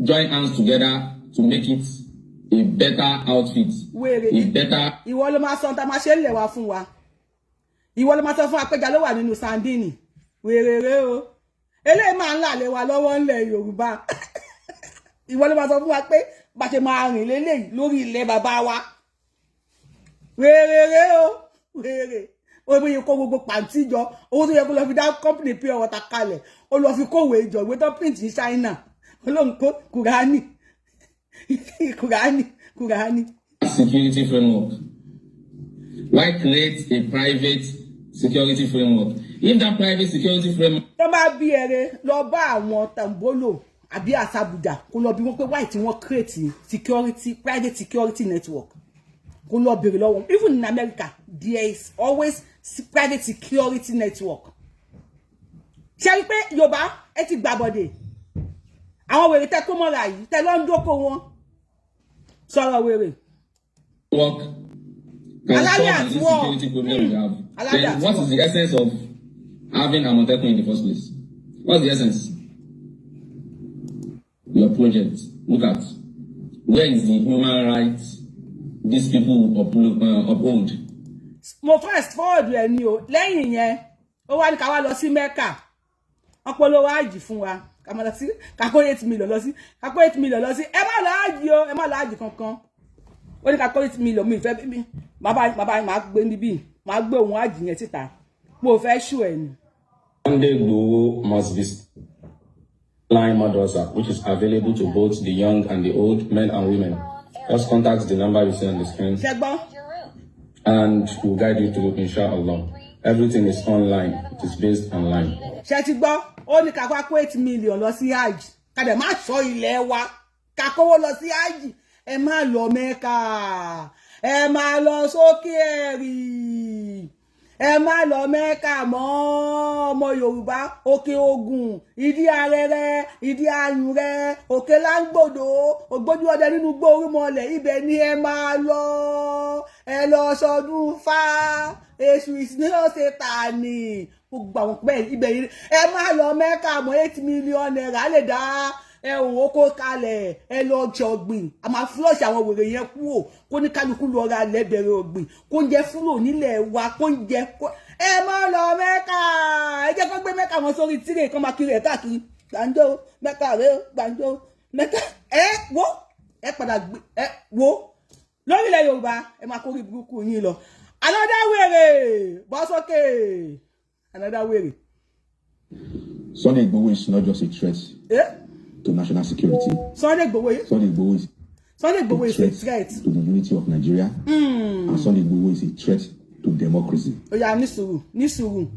join hands together to make it a better outfit? Wèrè. A better Ìwọ ló máa sọ ohun tá a máa ṣe ń lẹ̀ wá fún wa. Ìwọ ló máa sọ fún apẹja ló wà nínú sandini. Wèrè o, eléyìí máa ń là lé wa lọ́wọ́ ńlẹ̀ Yorùbá. Ìwọ ló máa sọ fún wa pé bá ṣe máa rìn léléyìí lórí ilẹ̀ bàbá wa. Wèrè o, wèrè. Ó bí kó gbogbo pàǹtí jọ, owó tó yẹ kó lọ fi dá company pure water kalẹ̀, ó lọ fi kówé jọ, ìwé tó print ní China, ó lóun kó Kùránì, Kùránì, Kùránì. security framework. Why create a private security framework? If that private security framework Tó bá bí ẹrẹ, lọ bá àwọn Tambolo àbí Àsàbùdà, kó lọ bí wọn pé why tí wọ́n create security, private security network. Kó lọ bèrè lọ́wọ́. Even in America, there is always private security network. Ṣe rí pé Yorùbá ẹ ti gbàbọ̀dè, àwọn wèrè tẹ kó mọ́ra yìí, tẹ lọ ń dóko wọn. Sọ̀rọ̀, wèrè. work can Alálẹ̀ solve the at war. insecurity problem we have, Alálẹ̀ then at what war. is the essence of having Amotekun in the first place? What's the essence? Your project. Look at where is the human rights these people uphold? Mo fast forward ẹ ní o. Lẹ́yìn yẹn, ó wá ní ká wá lọ sí Mecca, wọ́n polówó àjì fún wa, ká máa lọ sí kakó 8 million lọ sí, kakó 8 million lọ sí. Ẹ má lọ àjì o, ẹ má lọ àjì kankan. Ó ní kakó 8 million. Mi ìfẹ́ bí bàbá bàbá máa gbé níbí, máa gbé òun àjì yẹn síta, mo fẹ́ ṣù ẹ̀ ni. Sunday Igboho must be line madrasa, which is available to both the young and the old, men and women. Just contact the number you see on the screen Ṣẹ gbọ́? and we'll guide you through, inshallah. Everything is online. It is based online. Ṣe ti gbọ́? Ó ní ká kó 8 million lọ sí hajj, ká dẹ̀ má sọ ilẹ̀ wa, ká kówó lọ sí hajj. Ẹ má lọ Mẹ́kà, ẹ má lọ sókè ẹ̀rì, ẹ má lọ Mẹ́kà mọ́. Ọmọ Yorùbá, Òkè Ògùn, Ìdí Arẹrẹ, Ìdí Ayùnrẹ, Òkè Láńgbòdo, Ògbójú Ọdẹ nínú gbórímọlẹ̀, ibẹ̀ ni ẹ máa lọ. Ẹ lọ sọdún fá èṣù ìsìnlọ́sẹ̀ tà ní gbogbo àwọn pẹ́ ibẹ̀ yìí. Ẹ má lọ Mẹ́kà mọ́. 8 million naira lè dá ẹ òun oko kalẹ̀, ẹ lọ jọ̀gbìn. A máa flush àwọn wèrè yẹn kúrò, kó ní kálukú lọ ra lẹ́bẹ̀rẹ̀ ọ̀gbìn, kó ń jẹ fúlò nílẹ̀ wa, kó ń jẹ kó. Ẹ má lọ Mẹ́kà. Ẹ jẹ́ kó gbé Mẹ́kà wọn sórí tírè, kó máa kiri ẹ̀ káàkiri. Gbàǹjo Mẹ́kà rẹ o, gbàǹjo Mẹ́kà. Ẹ wo, ẹ padà gbé ẹ wo lórílẹ̀ Yorùbá, ẹ máa kórè burúkú yín lọ. Another wèrè, bọ́ sókè, another wèrè. Sunday Igboho is not just a threat to national security. Sunday Igboho. Sunday Igboho is Sunday Igboho a is a threat to the unity of Nigeria. And Sunday Igboho is a threat to democracy. Ó yá, ní sùúrù, ní sùúrù.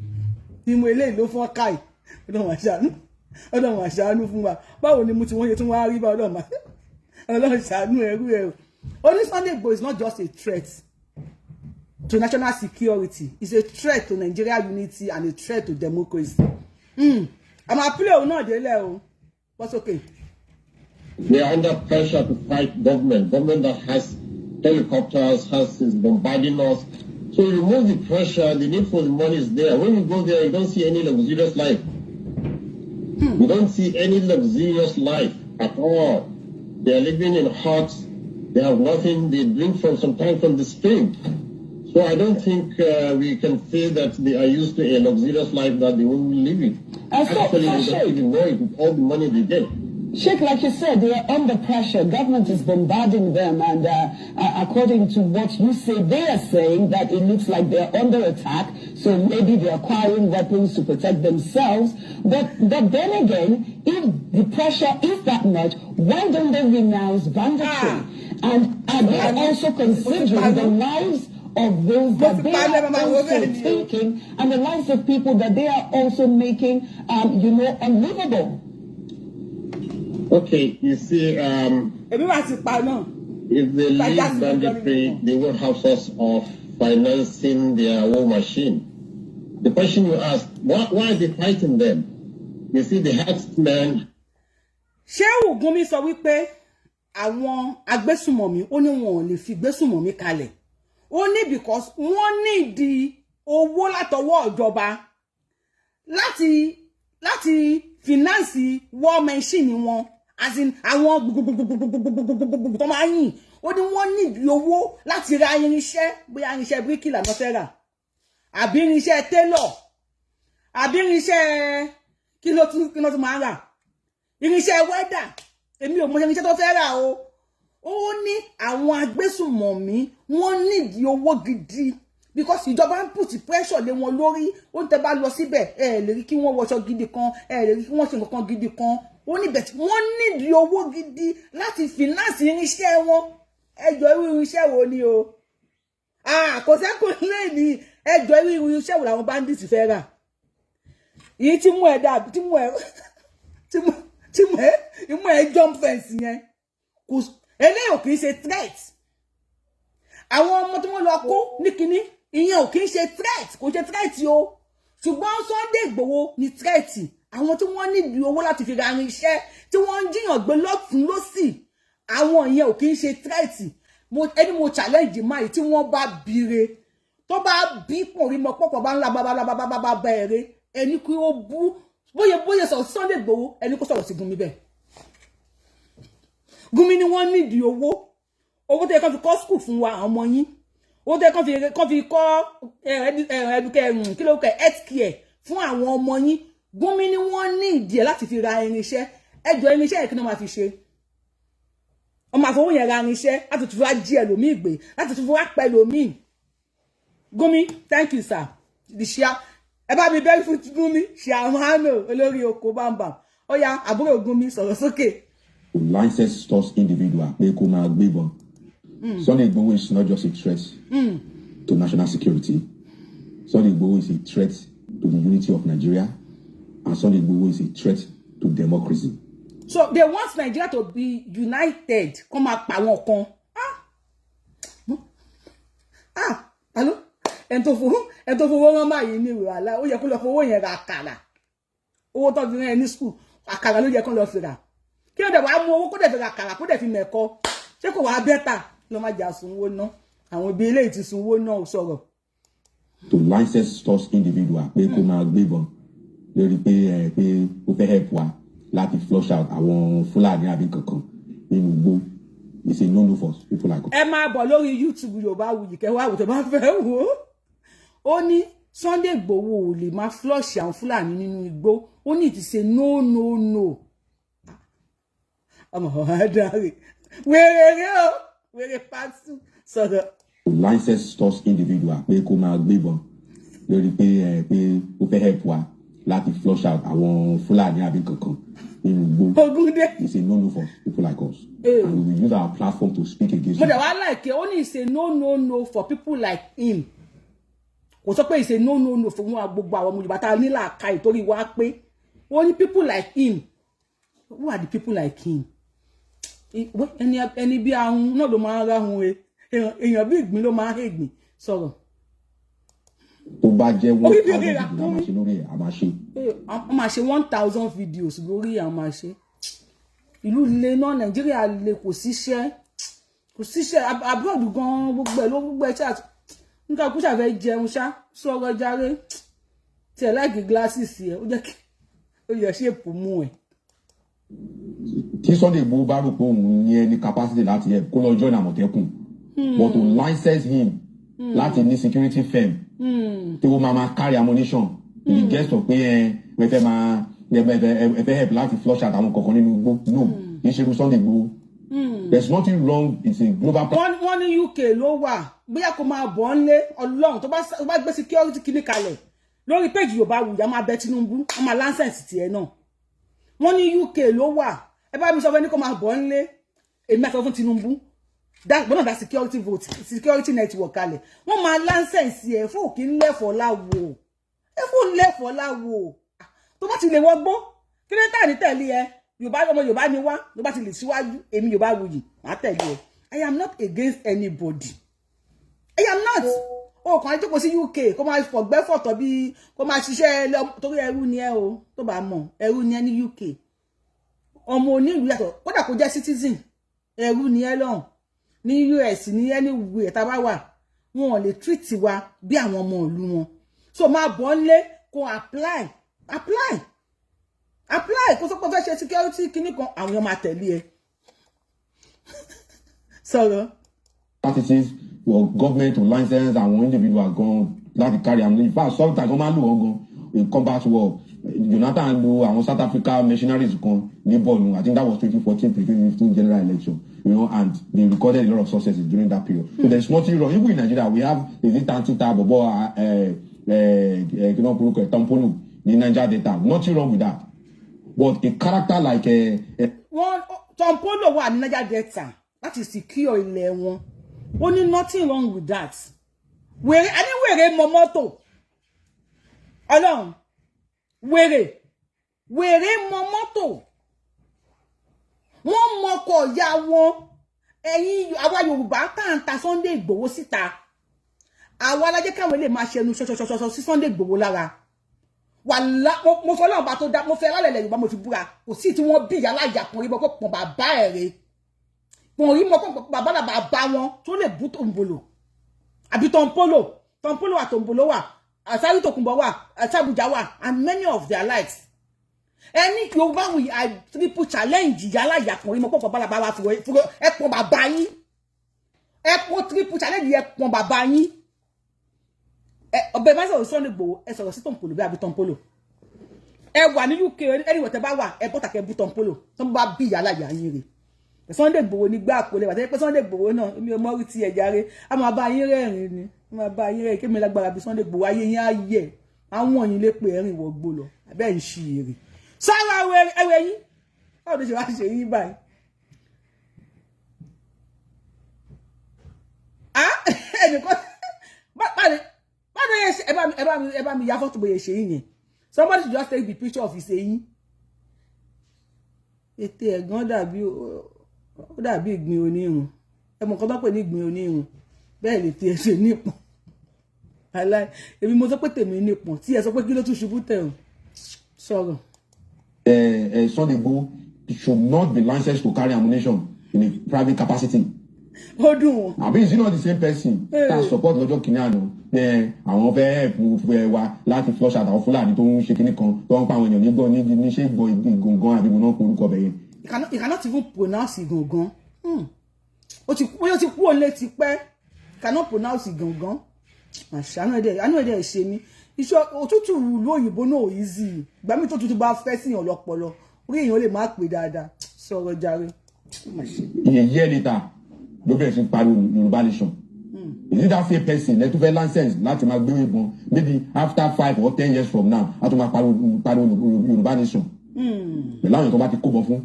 Ní mo eléyìí ló fọ́n káì. Ọlọ́run àṣàánú, Ọlọ́run àṣàánú fún wa. Báwo ni mo ti wọ́n ṣe tún wá rí bá? Ọlọ́run, Ọlọ́run ṣàánú ẹrú ẹrú. Ó ní Sunday Igboho is not just a threat to national security, it's a threat to Nigeria unity and a threat to democracy. Àmọ́ àpilẹ̀ òun náà délẹ̀ o, bọ́ sókè. We are under pressure to fight government, government that has helicopters, has is bombarding us. So you remove the pressure, the need for the money is there. When you go there, you don't see any luxurious life. You don't see any luxurious life at all. They are living in huts. They have nothing. They drink from sometimes from the stream. So I don't think we can say that they are used to a luxurious life that they will be living. So, Actually, they so don't Sheikh, even know it with all the money they get. Sheikh, like you said, they are under pressure. Government is bombarding them, and according to what you say, they are saying that it looks like they are under attack. So maybe they're acquiring weapons to protect themselves. But then again, if the pressure is that much, why don't they renounce banditry? Ah. And are they also considering the lives of those that they are also taking and the lives of people that they are also making, unlivable? Okay, you see, Èmi máa ti pa náà. if they leave banditry, they won't have source of financing their war machine. The question you ask, why are they fighting them? You see, the herdsmen Ṣé Gumi sọ wípé àwọn agbésùmọ̀mí, ó ní wọn ò lè fi gbésùmọ̀mí kalẹ̀. Ó ní because wọ́n nídìí owó látọwọ́ ìjọba láti finance war machine wọn, as in àwọn gbogbogbogbogbogbogbogbogbò tó máa ń yìn. Ó ní wọ́n nídìí owó láti ra irinṣẹ́, bóyá irinṣẹ́ bíríkìlà náà fẹ́ rà, àbí irinṣẹ́ tailor, àbí irinṣẹ́ kí ló tún máa ń rà, irinṣẹ́ welder. Èmi ò mọ irinṣẹ́ tó fẹ́ rà o. Ó ní àwọn agbésùmọ̀mí, wọ́n nídìí owó gidi because ìjọba ń put pressure lé wọn lórí. Ó ń tẹ́ bá lọ síbẹ̀, ẹ lè rí kí wọ́n wọṣọ gidi kan, ẹ lè rí kí wọ́n ṣe nǹkan gidi kan. Ó ní bẹ̀tí wọ́n nídìí owó gidi láti finance irinṣẹ́ wọn. Ẹjọ́, irú irinṣẹ́ wo ni o? Kò sẹ́kùn lé ní. Ẹjọ́, irú irinṣẹ́ wo làwọn bandits fẹ́ rà yìí tí mú ẹ dàbí tí mú ẹ jump fence yẹn? Kò eléyìí ò kì í ṣe threat. Àwọn ọmọ tí wọ́n lọ kó ní kinní ìyẹn ò kì í ṣe threat, kò ṣe threat o. Ṣùgbọ́n Sunday Igboho ni threat. Àwọn tí wọ́n nídìí owó láti fi ra irinṣẹ́, tí wọ́n ń jíyàn gbé lọ́tún lọ́sì, àwọn ìyẹn ò kì í ṣe threat. Ẹni mo challenge máa tí wọ́n bá bire tó bá bí pọ̀nrí mọ́ pọ̀pọ̀ bá ńlá bá bẹ̀rẹ̀ ẹni kí ó bú bóyá bóyá sọ̀rọ̀ Sunday Igboho, ẹni kó sọ̀rọ̀ sí Gumi bẹ́ẹ̀. Gumi ni wọ́n nídìí owó, owó tó yẹ kán fi kọ́ school fún wa, àwọn ọmọ yín, owó tó yẹ kán fi kọ́ ẹdùkẹ́ kí ló kẹ́, health care fún àwọn ọmọ yín. Gumi ni wọ́n ní ìdí ẹ̀ láti fi ra irinṣẹ́. Ẹjọ́, irinṣẹ́ yẹn, kí ni wọ́n máa fi ṣe? Wọ́n máa fowó yẹn ra irinṣẹ́ láti tún fi wá jí ẹlòmíì gbé, láti tún fi wá pẹ́ ẹlòmíì. Gumi, thank you, sir. The share, ẹ bá mi bẹ́ẹ̀ fún Gumi ṣàmánù olórí oko bámbam. Ó yá, àbúrò Gumi, sọ̀rọ̀ sókè. License stores individual pé kó máa gbébọn. Sunday Igboho is not just a threat to national security. Sunday Igboho is a threat to the unity of Nigeria, and Sunday Igboho is a threat to democracy. So they want Nigeria to be united, kó máa pa àwọn kan. Ah ah, alo, ẹni tó fowó rán báyìí ní ìwàlá, ó yẹ kó lọ fowó yẹn ra àkàrà. Owó tó fi rán ẹ ní school, àkàrà ló yẹ kó lọ fi rà. Kí ló dé wàá mú owó kó dẹ̀ fi ra àkàrà, kó dẹ̀ fi mẹ̀kọ? Ṣé kò wàá better ló má jà sunwó ná? Àwọn ibi eléyìí ti sunwó náà ò sọ̀rọ̀. To license stores individual pé kó máa gbébọn lórí pé ẹ pé ó fẹ́ help wa láti flush out àwọn Fúlàní àbí kankan nínú igbó is a no no for people like. Ẹ máa bọ̀ lórí YouTube Yorùbáwùyí kẹwàá àwùjọ bá fẹ́ wò ó. Ó ní Sunday Igboho ò lè máa flush àwọn Fúlàní nínú igbó. Ó ní it is a no no no. Ọmọ adarí wèrè rẹ o, wèrè pàṣẹ sọ̀rọ̀. License stores individual pé kó máa gbébọn lórí pé ẹ pé ó fẹ́ help wa láti flush out àwọn Fúlàní àbí kankan nínú igbó Ogundé is a no no for people like us, and we will use our platform to speak against. Mo dẹ̀ wá like ó ní it's a no no no for people like him. Kò sọ pé it's a no no no fún wa gbogbo àwọn ọmọ Yorùbá tá a ní làákàyè torí wá pé. Ó ní people like him. Who are the people like him? Ẹni bí ahun náà ló máa ń ráhun e, èèyàn bí ìgbín ló máa ń hègbìn sọ̀rọ̀. Tó bá jẹ́ 1,000 videos a máa ṣe lórí ẹ̀, a máa ṣe. Wọ́n máa ṣe 1,000 videos lórí àwọn máa ṣe. Ìlú le náà, Nàìjíríà le, kò síṣẹ́, kò síṣẹ́. Abroad gan, gbogbo ẹ̀ ló gbogbo ẹ̀ ṣáà nǹkan kó ṣàfẹ́ jẹun ṣá. Sọ̀rọ̀ jàre, tiẹ̀ like glasses ẹ̀, ó jẹ́ kí ó yẹ ṣèpù mú ẹ̀. Tí Sunday Igboho bá rò pé òun ní ẹni capacity láti help, kó lọ join Àmọ̀tẹ́kùn. But to license him láti ní security firm tí ó máa carry ammunition in the guise of pé ẹ fẹ́ máa ẹ fẹ́ help láti flush out àwọn kankan nínú igbó, no, kì í ṣe irú Sunday Igboho. There is nothing wrong, it's a global. Wọ́n ní UK ló wà, bóyá kó máa bọ̀ ń lé Ọlọ́run tó bá gbé security kíní kalẹ̀ lórí péjì Yorùbá Wuyì, á máa bẹ Tinubu, wọ́n máa license tiẹ̀ náà. Wọ́n ní UK ló wà. Ẹ bá mi sọ fún ẹni kó máa bọ̀ ń lé. Èmi àti fún Tinubu. Wọ́n náà dá security vote, security network kalẹ̀. Wọ́n máa license ẹ̀ fún òkè ńlẹ̀fọ́ láwo, ẹ fún ńlẹ̀fọ́ láwo. Tó bá ti lè wọgbó, kí ló tà ní tẹ̀lé ẹ? Yorùbá, ọmọ Yorùbá ni wá. Tó bá ti lè síwájú, èmi Yorùbá wuyì, màá tẹ̀lé ẹ. I am not against anybody, I am not. O kàn jókòó sí UK, kó máa fọ̀gbẹ́ fọ̀tọ̀, bí kó máa ṣiṣẹ́, torí ẹrú ni ẹ o. Tó bá mọ̀, ẹrú ni ẹ ní UK. Ọmọ onílùú yàtọ̀, kódà kó jẹ́ citizen, ẹrú ni ẹ lọ́hùn. Ní US, ní anywhere tá a bá wà, wọn ò lè treat wa bí àwọn ọmọ ìlú wọn. So máa bọ̀ ń lé, kó apply, apply, apply, kó sọ pé fẹ́ ṣe security kinní kan, àwọn èèyàn máa tẹ̀lé ẹ. Sọ̀rọ̀. Practices for government to license àwọn individual gan láti carry am. In fact, sometimes wọ́n máa ń lò wọ́n gan in combat war. Jonathan lo àwọn South Africa mercenaries kan ní Borno. I think that was 2014 to 2015 general election, and they recorded a lot of successes during that period. So there's nothing wrong. Even in Nigeria, we have, is it Tantita bobo, Tompolo ní Niger Delta. Nothing wrong with that, but a character like Wọ́n Tompolo wà ní Niger Delta láti secure ilẹ̀ wọn. Ó ní nothing wrong with that. Wèrè, a ní wèrè mọ mọ́tò. Ọlọ́run, wèrè, wèrè mọ mọ́tò, wọ́n mọkọ̀ ya wọn. Ẹ̀yin àwa Yorùbá tá à ń ta Sunday Ìgbòho síta, àwa alájẹ́ káwọn lè máa ṣẹnu ṣọṣọṣọṣọ sí Sunday Ìgbòho lára. Wàlá, mo fọlọ́run bá tó dá, mo fẹ́ alálẹ̀ Yorùbá, mo fi búra, kò sí tí wọ́n bí ìyá alájà kan rí bọ́ pọ̀ bàbá ẹ̀ rè pọ̀n rí mọ́ pọ̀ bàbá náà bàbá wọn tó lè bú Tòǹbòlò àbí Tòǹpólò. Tòǹpólò wà, Tòǹbòlò wà, Àsárí Tòkùnbọ̀ wà, Àsàbùjá wà, and many of their likes. Ẹni Yorùbá wí, I triple challenge ìyá alájà kan rí mọ́ pọ̀ bàbá bàbá fúro ẹ pọ̀ bàbá yín, ẹ pọ̀ triple challenge, ẹ pọ̀ bàbá yín. Ọbẹ̀ bá sọ̀rọ̀ Sunday Igboho, ẹ sọ̀rọ̀ sí Tòǹpolò bí àbí Tòǹpolò. Ẹ wà ní UK, anywhere tẹ bá wà, ẹ bọ́tà kẹ bú Tòǹpolò tó ń bá bí ìyá aláya yín rè. Sunday Igboho ní gbá àpòlẹ̀ wà tẹ́ pé Sunday Igboho náà, èmi ò mọ́rí ti ẹ̀ járe. A máa bá yín rẹ́rìn ni, a máa bá yín rẹ́rìn. Kémi lágbára bí Sunday Igboho, ayé yín á yẹ àwọn yín lè pè ẹ̀rìn wọ̀gbó lọ abẹ́ ń ṣí èrè sára ẹwẹ́ yín. Báwo ló ṣe wá ṣe yín báyìí? Ẹnìkan báwo yẹ ṣe? Ẹ bá mi ya fọ́tò bóyá ṣe yín yẹn. Somebody should just take the picture of his eyín. Ètè ẹ̀gán dàbí, ó dàbí ìgbín onírun. Ẹ mọ̀ nǹkan tó pè ní ìgbín onírun, bẹ́ẹ̀ lè ti ẹ ṣe nípọn aláì. Èmi mo sọ pé tèmi nípọn tí ẹ sọ pé kí ló tún ṣubú tẹ̀ ọ́ sọ̀rọ̀. Sunday Igboho should not be licensed to carry ammunition in a private capacity. Ó dùn wọn. Àbí is he not the same person that support lọ́jọ́ kìíní àná ẹ àwọn fẹ́ help ẹ wa láti flush out àwọn Fúlàní tó ń ṣe kíní kan, tó ń pa àwọn èèyàn nígbọ́n ní níṣẹ́ gbọ́n ìgàngán àbí gbọ́n orúkọ bẹ̀yẹn? You cannot even pronounce Ìgàngán. Ó ti bóyá ó ti kú òun lé ti pẹ́. You cannot pronounce Ìgàngán. Àṣà àánú ẹ̀dẹ̀ ṣe mí. Iṣẹ́ òtútù ìlú òyìnbó náà easy. Ìgbà míì tó tútù bá fẹ́ síyàn lọ́pọlọ, orí èèyàn lè má pè dáadáa. Sọ̀rọ̀ jàre. A year later ló bẹ̀rẹ̀ sí pariwo Yorùbá nation. Is it that same person lẹ́tọ́ fẹ́ license láti máa gbé ìbọn? Maybe after 5 or 10 years from now, a tún máa pariwo pariwo Yorùbá nation pẹ̀lú àwọn tó bá ti kó bọ̀ fún.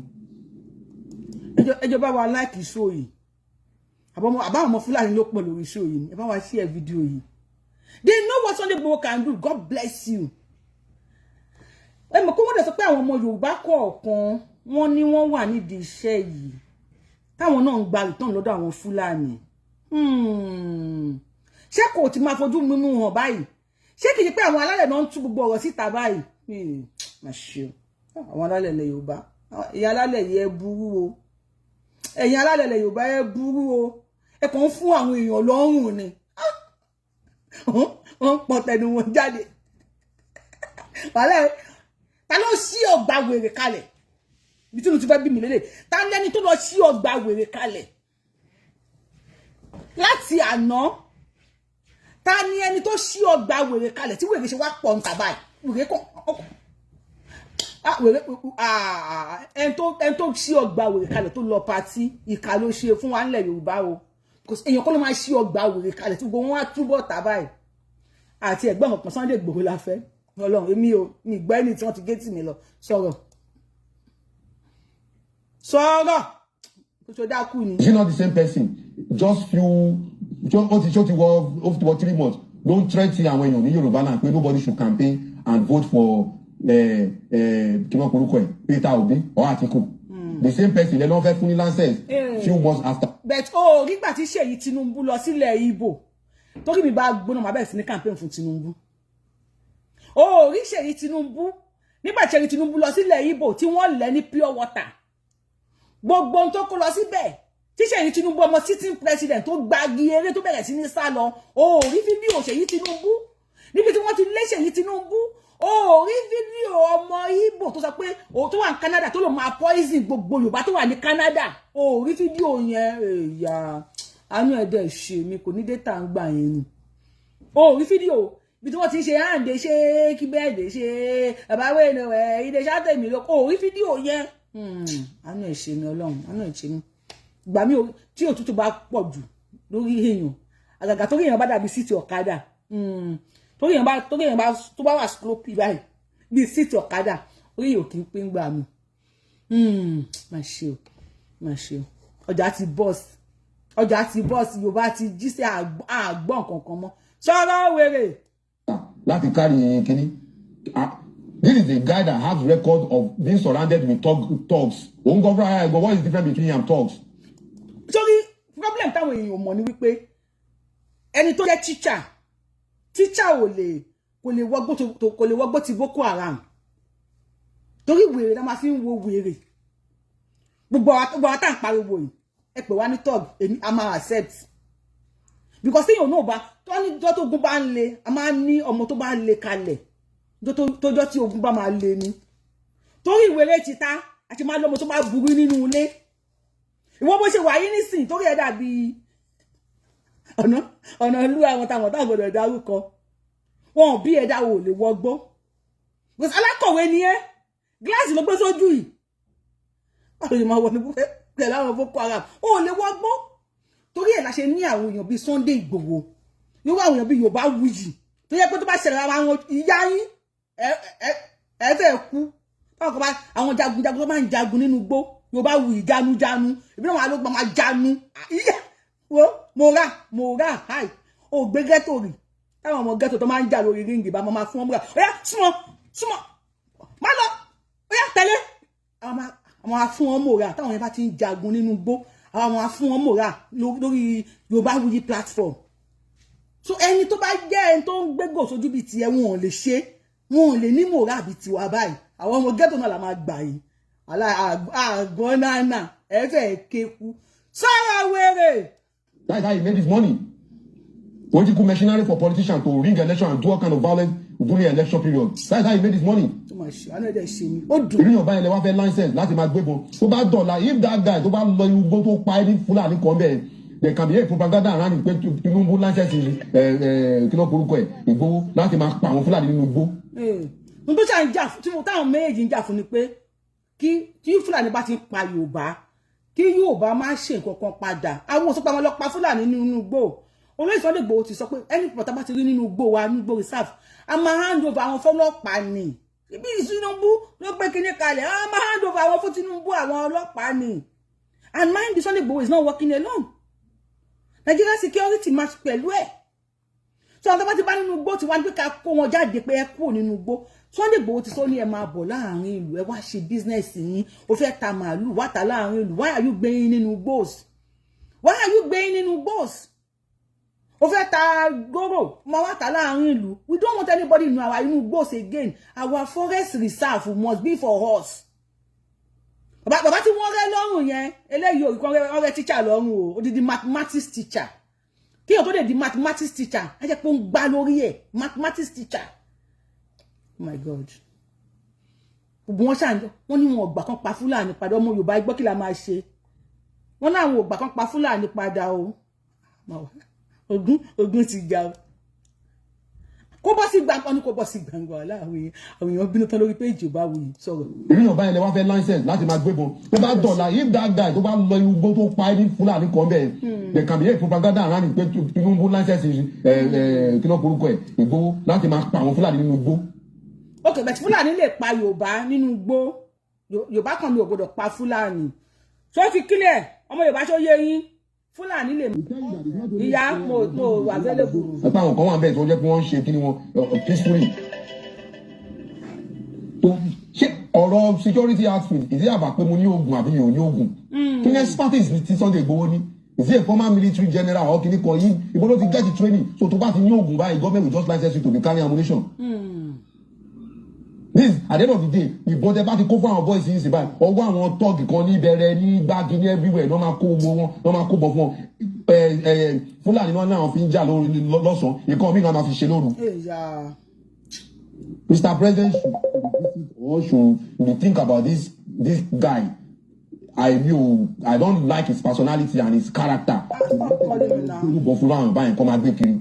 Ẹjọ́ bá wa like show yìí. Àbáwọn ọmọ Fúlàní ló pọ̀ lórí show yìí. Ẹ bá wa share video yìí. They know what Sunday Igboho can do. God bless you. Ẹ mọ̀ kó wọ́n dẹ̀ sọ pé àwọn ọmọ Yorùbá kọ̀ọ̀kan, wọ́n ní wọ́n wà nídìí iṣẹ́ yìí, táwọn náà ń gba return lọ́dọ̀ àwọn Fúlàní. Ṣé kò ti máa fojú mímú hàn báyìí? Ṣé kìí ṣe pé àwọn alálẹ̀ náà ń tú gbogbo ọ̀rọ̀ síta báyìí? Má ṣe o. Àwọn alálẹ̀ ilẹ̀ Yorùbá, ẹ̀yin alálẹ̀ yìí, ẹ burú o. Ẹ̀yin alálẹ̀ ilẹ̀ Yorùbá, ẹ burú o. Ẹ kàn ń fún àwọn èèyàn lọ́rùn ni. Wọ́n ń pọ̀ tẹnu wọn jáde. Wàhálà, ta ló ṣí ọgbà wèrè kalẹ̀? Ibi tí mo ti fẹ́ bí mi lélẹ̀, ta lẹ́ni tó lọ ṣí ọgbà wèrè kalẹ̀ láti àná? Ta ni ẹni tó ṣí ọgbà wèrè kalẹ̀ tí wèrè ṣe wá pọ̀ ń tà báyìí? Wèrè kàn, wèrè, ẹni tó ṣí ọgbà wèrè kalẹ̀ tó lọ party, ìkà ló ṣe fún wa nílẹ̀ Yorùbá o. Èèyàn kọ́ ló máa ṣí ọgbà wèrè kalẹ̀ tí gbogbo wọn wá túbọ̀ tà báyìí. Àti ẹ̀gbọ́n kan, Sunday Igboho la fẹ́. Ọlọ́run, èmi ò mi gbọ́ ẹni tí wọ́n ti gé tì mí lọ. Sọ̀rọ̀, sọ̀rọ̀. Tó dákú ni. Is it not the same person? Just few, just ó ti wọ 3 months ló ń threaten àwọn èèyàn ní Yorùbá náà pé nobody should campaign and vote for kí wọ́n porúkọ ẹ̀, Peter Obi or Atiku. The same person lẹ́nu wọ́n fẹ́ fún ní license few months after. But ó nígbà tí Ṣèyí Tinubu lọ sílẹ̀ Ìgbò, torí mi bá gbóná, màá bẹ̀rẹ̀ sí ní campaign fún Tinubu. Ó rí Ṣèyí Tinubu, nígbà tí Ṣèyí Tinubu lọ sílẹ̀ Ìgbò tí wọ́n lẹ̀ ní pure water, gbogbo ohun tó kó lọ síbẹ̀, tí Ṣèyí Tinubu, ọmọ sitting president, tó gbági eré, tó bẹ̀rẹ̀ sí ní sá lọ. Ó rí fídíò Ṣèyí Tinubu níbi tí wọ́n ti lé Ṣèyí Tinubu? Ó rí fídíò ọmọ Ìgbò tó sọ pé òun tó wà ní Canada, tó lò máa poison gbogbo Yorùbá tó wà ní Canada? Ó rí fídíò yẹn? Èyà, àánú ẹ̀dẹ̀ ṣe mi kò ní data ń gbà yẹn ni. Ó rí fídíò ibi tí wọ́n ti ń ṣe àǹdè ṣe kí bẹ́ẹ̀dẹ̀ ṣe àbáwé ẹ̀ ilé ṣáàtẹ̀mí lọ? Ó rí fídíò yẹn? Àánú ẹ̀ ṣe mi, Ọlọ́run, àánú ẹ̀ ṣe mi. Ìgbà mi tí òtútù bá pọ̀ jù lórí èèyàn, àgàgà torí èèyàn bá dàbí seat ọ̀kadà, torí èèyàn bá tó bá wà sloppy báyìí bíi seat ọ̀kadà, orí èèyàn kì í pín gbà mí. Má ṣe o, má ṣe o. Ọjà ti bọ́ọ̀sì, ọjà ti bọ́ọ̀sì. Yorùbá ti jí sí àgbọ̀n kankan mọ́. Sọ̀rọ̀ wèrè. Láti carry kínní. This is a guy that has record of being surrounded with thugs. Òun gan fúnra ẹ̀ gan, what is the difference between him and thugs? Sórí problem táwọn èèyàn ò mọ̀ ni wípé ẹni tó jẹ́ teacher, teacher ò lè kò lè wọgbó kò lè wọgbó ti Boko Haram, torí wèrè la máa fi ń wo wèrè. Gbogbo àwọn tá à ń pariwo yìí, ẹ pè wá ní thug, èmi a máa accept, because téèyàn náà bá tó ní tó ogun bá ń le, a máa ní ọmọ tó bá ń le kalẹ̀ tójọ́ tí ogun bá máa le ni, torí ìwéré ti ta àti máa lọ́mọ tó bá burú nínú ilé. Ìwọ bó ṣe wà yín nísìn, torí ẹ dàbí ọ̀nà ìlú àwọn táwọn táwọn gbọdọ̀ dárúkọ wọn ò bí ẹ̀dá wò lè wọgbó, because alákọ̀wé ni ẹ́, gíláàsì ló gbé sójú yìí. Báwo ni máa wọ ní pẹ̀lú àwọn Boko Haram? Ó lè wọgbó. Torí ẹ̀ la ṣe ní àwọn èèyàn bíi Sunday Igboho, irú àwọn èèyàn bíi Yorùbá Wuyì, tó yẹ pé tó bá ṣẹlẹ̀ ara wọn, ìyá yín ẹ fẹ́ kú. Táwọn kan bá àwọn jagunjagun tó máa ń jagun nínú igbó, Yorùbá Wuyì janujanu, ìbí náà wà ló gbọ́n máa janu. Ìyá wo, mo rà háì, ò gbé ghetto rì. Táwọn ọmọ ghetto tó máa ń jà lórí ring bá máa fún wọn múra, ó yá, súnmọ́, súnmọ́, má lọ, ó yá, tẹ̀lé. Àwọn máa fún wọn mòrà. Táwọn yẹn bá ti ń jagun nínú igbó, àwọn máa fún wọn mòrà lórí Yorùbá Wuyi platform. So ẹni tó bá jẹ́ ẹni tó ń gbégò sójú bíi tiẹ̀, wọn ò lè ṣe, wọn ò lè ní mòrà bíi tiwa báyìí. Àwọn ọmọ ghetto náà la máa gbà yìí. Àgọ́ nánà ẹ fẹ́ kéku sọ̀rọ̀ wèrè. That's how he made his money. Political machinery for politicians to rig election and do all kind of violence during election period. That's how he made his money. Tó máa ṣe àánú ẹ̀dẹ̀ ṣe mi, ó dùn. Ìrìnà báyìí lè wá fẹ́ license láti máa gbébọn. Tó bá dọ̀la, if that guy tó bá lọ igbó tó pa ẹni Fúlàní kan bẹ́ẹ̀, there can be a propaganda around it pé Tinubu license kí ló porúkọ ẹ̀, Ìgbòho, láti máa pa àwọn Fúlàní nínú igbó. N tó ṣà ń jà tí táwọn méjèèjì ń jà fún ni pé kí tí Fúlàní bá ti ń pa Yorùbá, kí Yorùbá má ṣe nǹkan kan padà. Àwọn òsopọ̀ àwọn ọlọ́pàá Fúlàní nínú igbó. Olóyè Sunday Igboho ti sọ pé ẹni pọ̀tà bá ti rí nínú igbó wa, nínú igbó reserve, a máa hand over àwọn fọlọ́pàá ni. Ibi Tinubu ló gbé kinní kalẹ̀, a máa hand over àwọn fún Tinubu, àwọn ọlọ́pàá ni. And mind you, Sunday Igboho is not working alone. Nigeria security match pẹ̀lú ẹ̀. So àwọn tó bá ti bá nínú igbó tí wọ́n á gbé ká kó wọn jáde pé ẹ kúrò nínú igbó. Sunday Igboho ti sọ ní ẹ máa bọ̀ láàrin ìlú, ẹ wá ṣe business yín. O fẹ́ ta màálù, wá ta láàrin ìlú. Why are you gbẹ̀yìn nínú igbó? Why are you gbẹ̀yìn nínú igbó? O fẹ́ ta góró, máa wá ta láàrin ìlú. We don't want anybody in our inú igbó again. Our forest reserve must be for us. Bàbá, bàbá tí wọ́n rẹ́ lọ́rùn yẹn, eléyìí ò kàn rẹ́ teacher lọ́rùn o, odidi mathematics teacher. Kí èèyàn tó lè di mathematics teacher, á jẹ́ pé ó ń gbá lórí ẹ̀. Mathematics teacher, oh my God. Gbogbo wọn ṣàǹjọ wọn ní wọn ò gbà kan pa Fúlàní padà. Ọmọ Yorùbá gbọ́, kí la máa ṣe? Wọn láwọn ò gbà kan pa Fúlàní padà o. Ogun ti jà o. Kó bọ́ sí gbangba ní, kó bọ́ sí gbangba. Láàrin àwọn èèyàn bínú tán lórí péjì ò bá wù yìí sọ̀rọ̀. Ìrìnà báyìí lè wá fẹ́ license láti máa gbébọn. Tó bá dọ̀la, if that guy tó bá lọ igbó tó pa ẹni Fúlàní kan bẹ́ẹ̀, there can be a propaganda around it pé Tinubu license kí ló porúkọ ẹ̀, Ìgbòho, láti máa pa àwọn Fúlàní nínú igbó. Ok, but Fúlàní lè pa Yorùbá nínú igbó. Yorùbá kan mi ò gbọdọ̀ pa Fúlàní. Ṣó ti clear, ọmọ Yorùbá? Ṣó yé yín? Fúlàní lè mú ìyá mo available. Ẹ̀pẹ́ àwọn kan wà bẹ́ẹ̀ tó jẹ́ pé wọ́n ń ṣe kí ni wọn peacefully. Tó ṣé ọ̀rọ̀ security outfit, ìdí àbá pé mo ní oògùn àbí mi ò ní oògùn? Kí ni expertise ti Sunday Igboho ní? Is he a former military general or kìíní kan yìí? Ibo ló ti get the training? So tó bá ti ní oògùn báyìí, government will just license you to be carrying ammunition. This, at the end of the day, ìbọn tẹ bá ti kó fún àwọn boys yìí sí báyìí, ọwọ́ àwọn tọ́ọ̀gì kan ní ìbẹ̀rẹ̀ ní gbági ní everywhere lọ́ máa kó gbogbo wọn, lọ́ máa kó bọ̀ fún wọn. Ẹ ẹ Fúlàní náà náà fi ń jà lóru lọ́sàn-án, ìkan míì náà máa fi ṣe lóru. Mr. President should revisit or should rethink about this guy. I don't like his personality and his character. Olùbọ̀ fún àwọn báyìí kọ́ máa gbé kiri.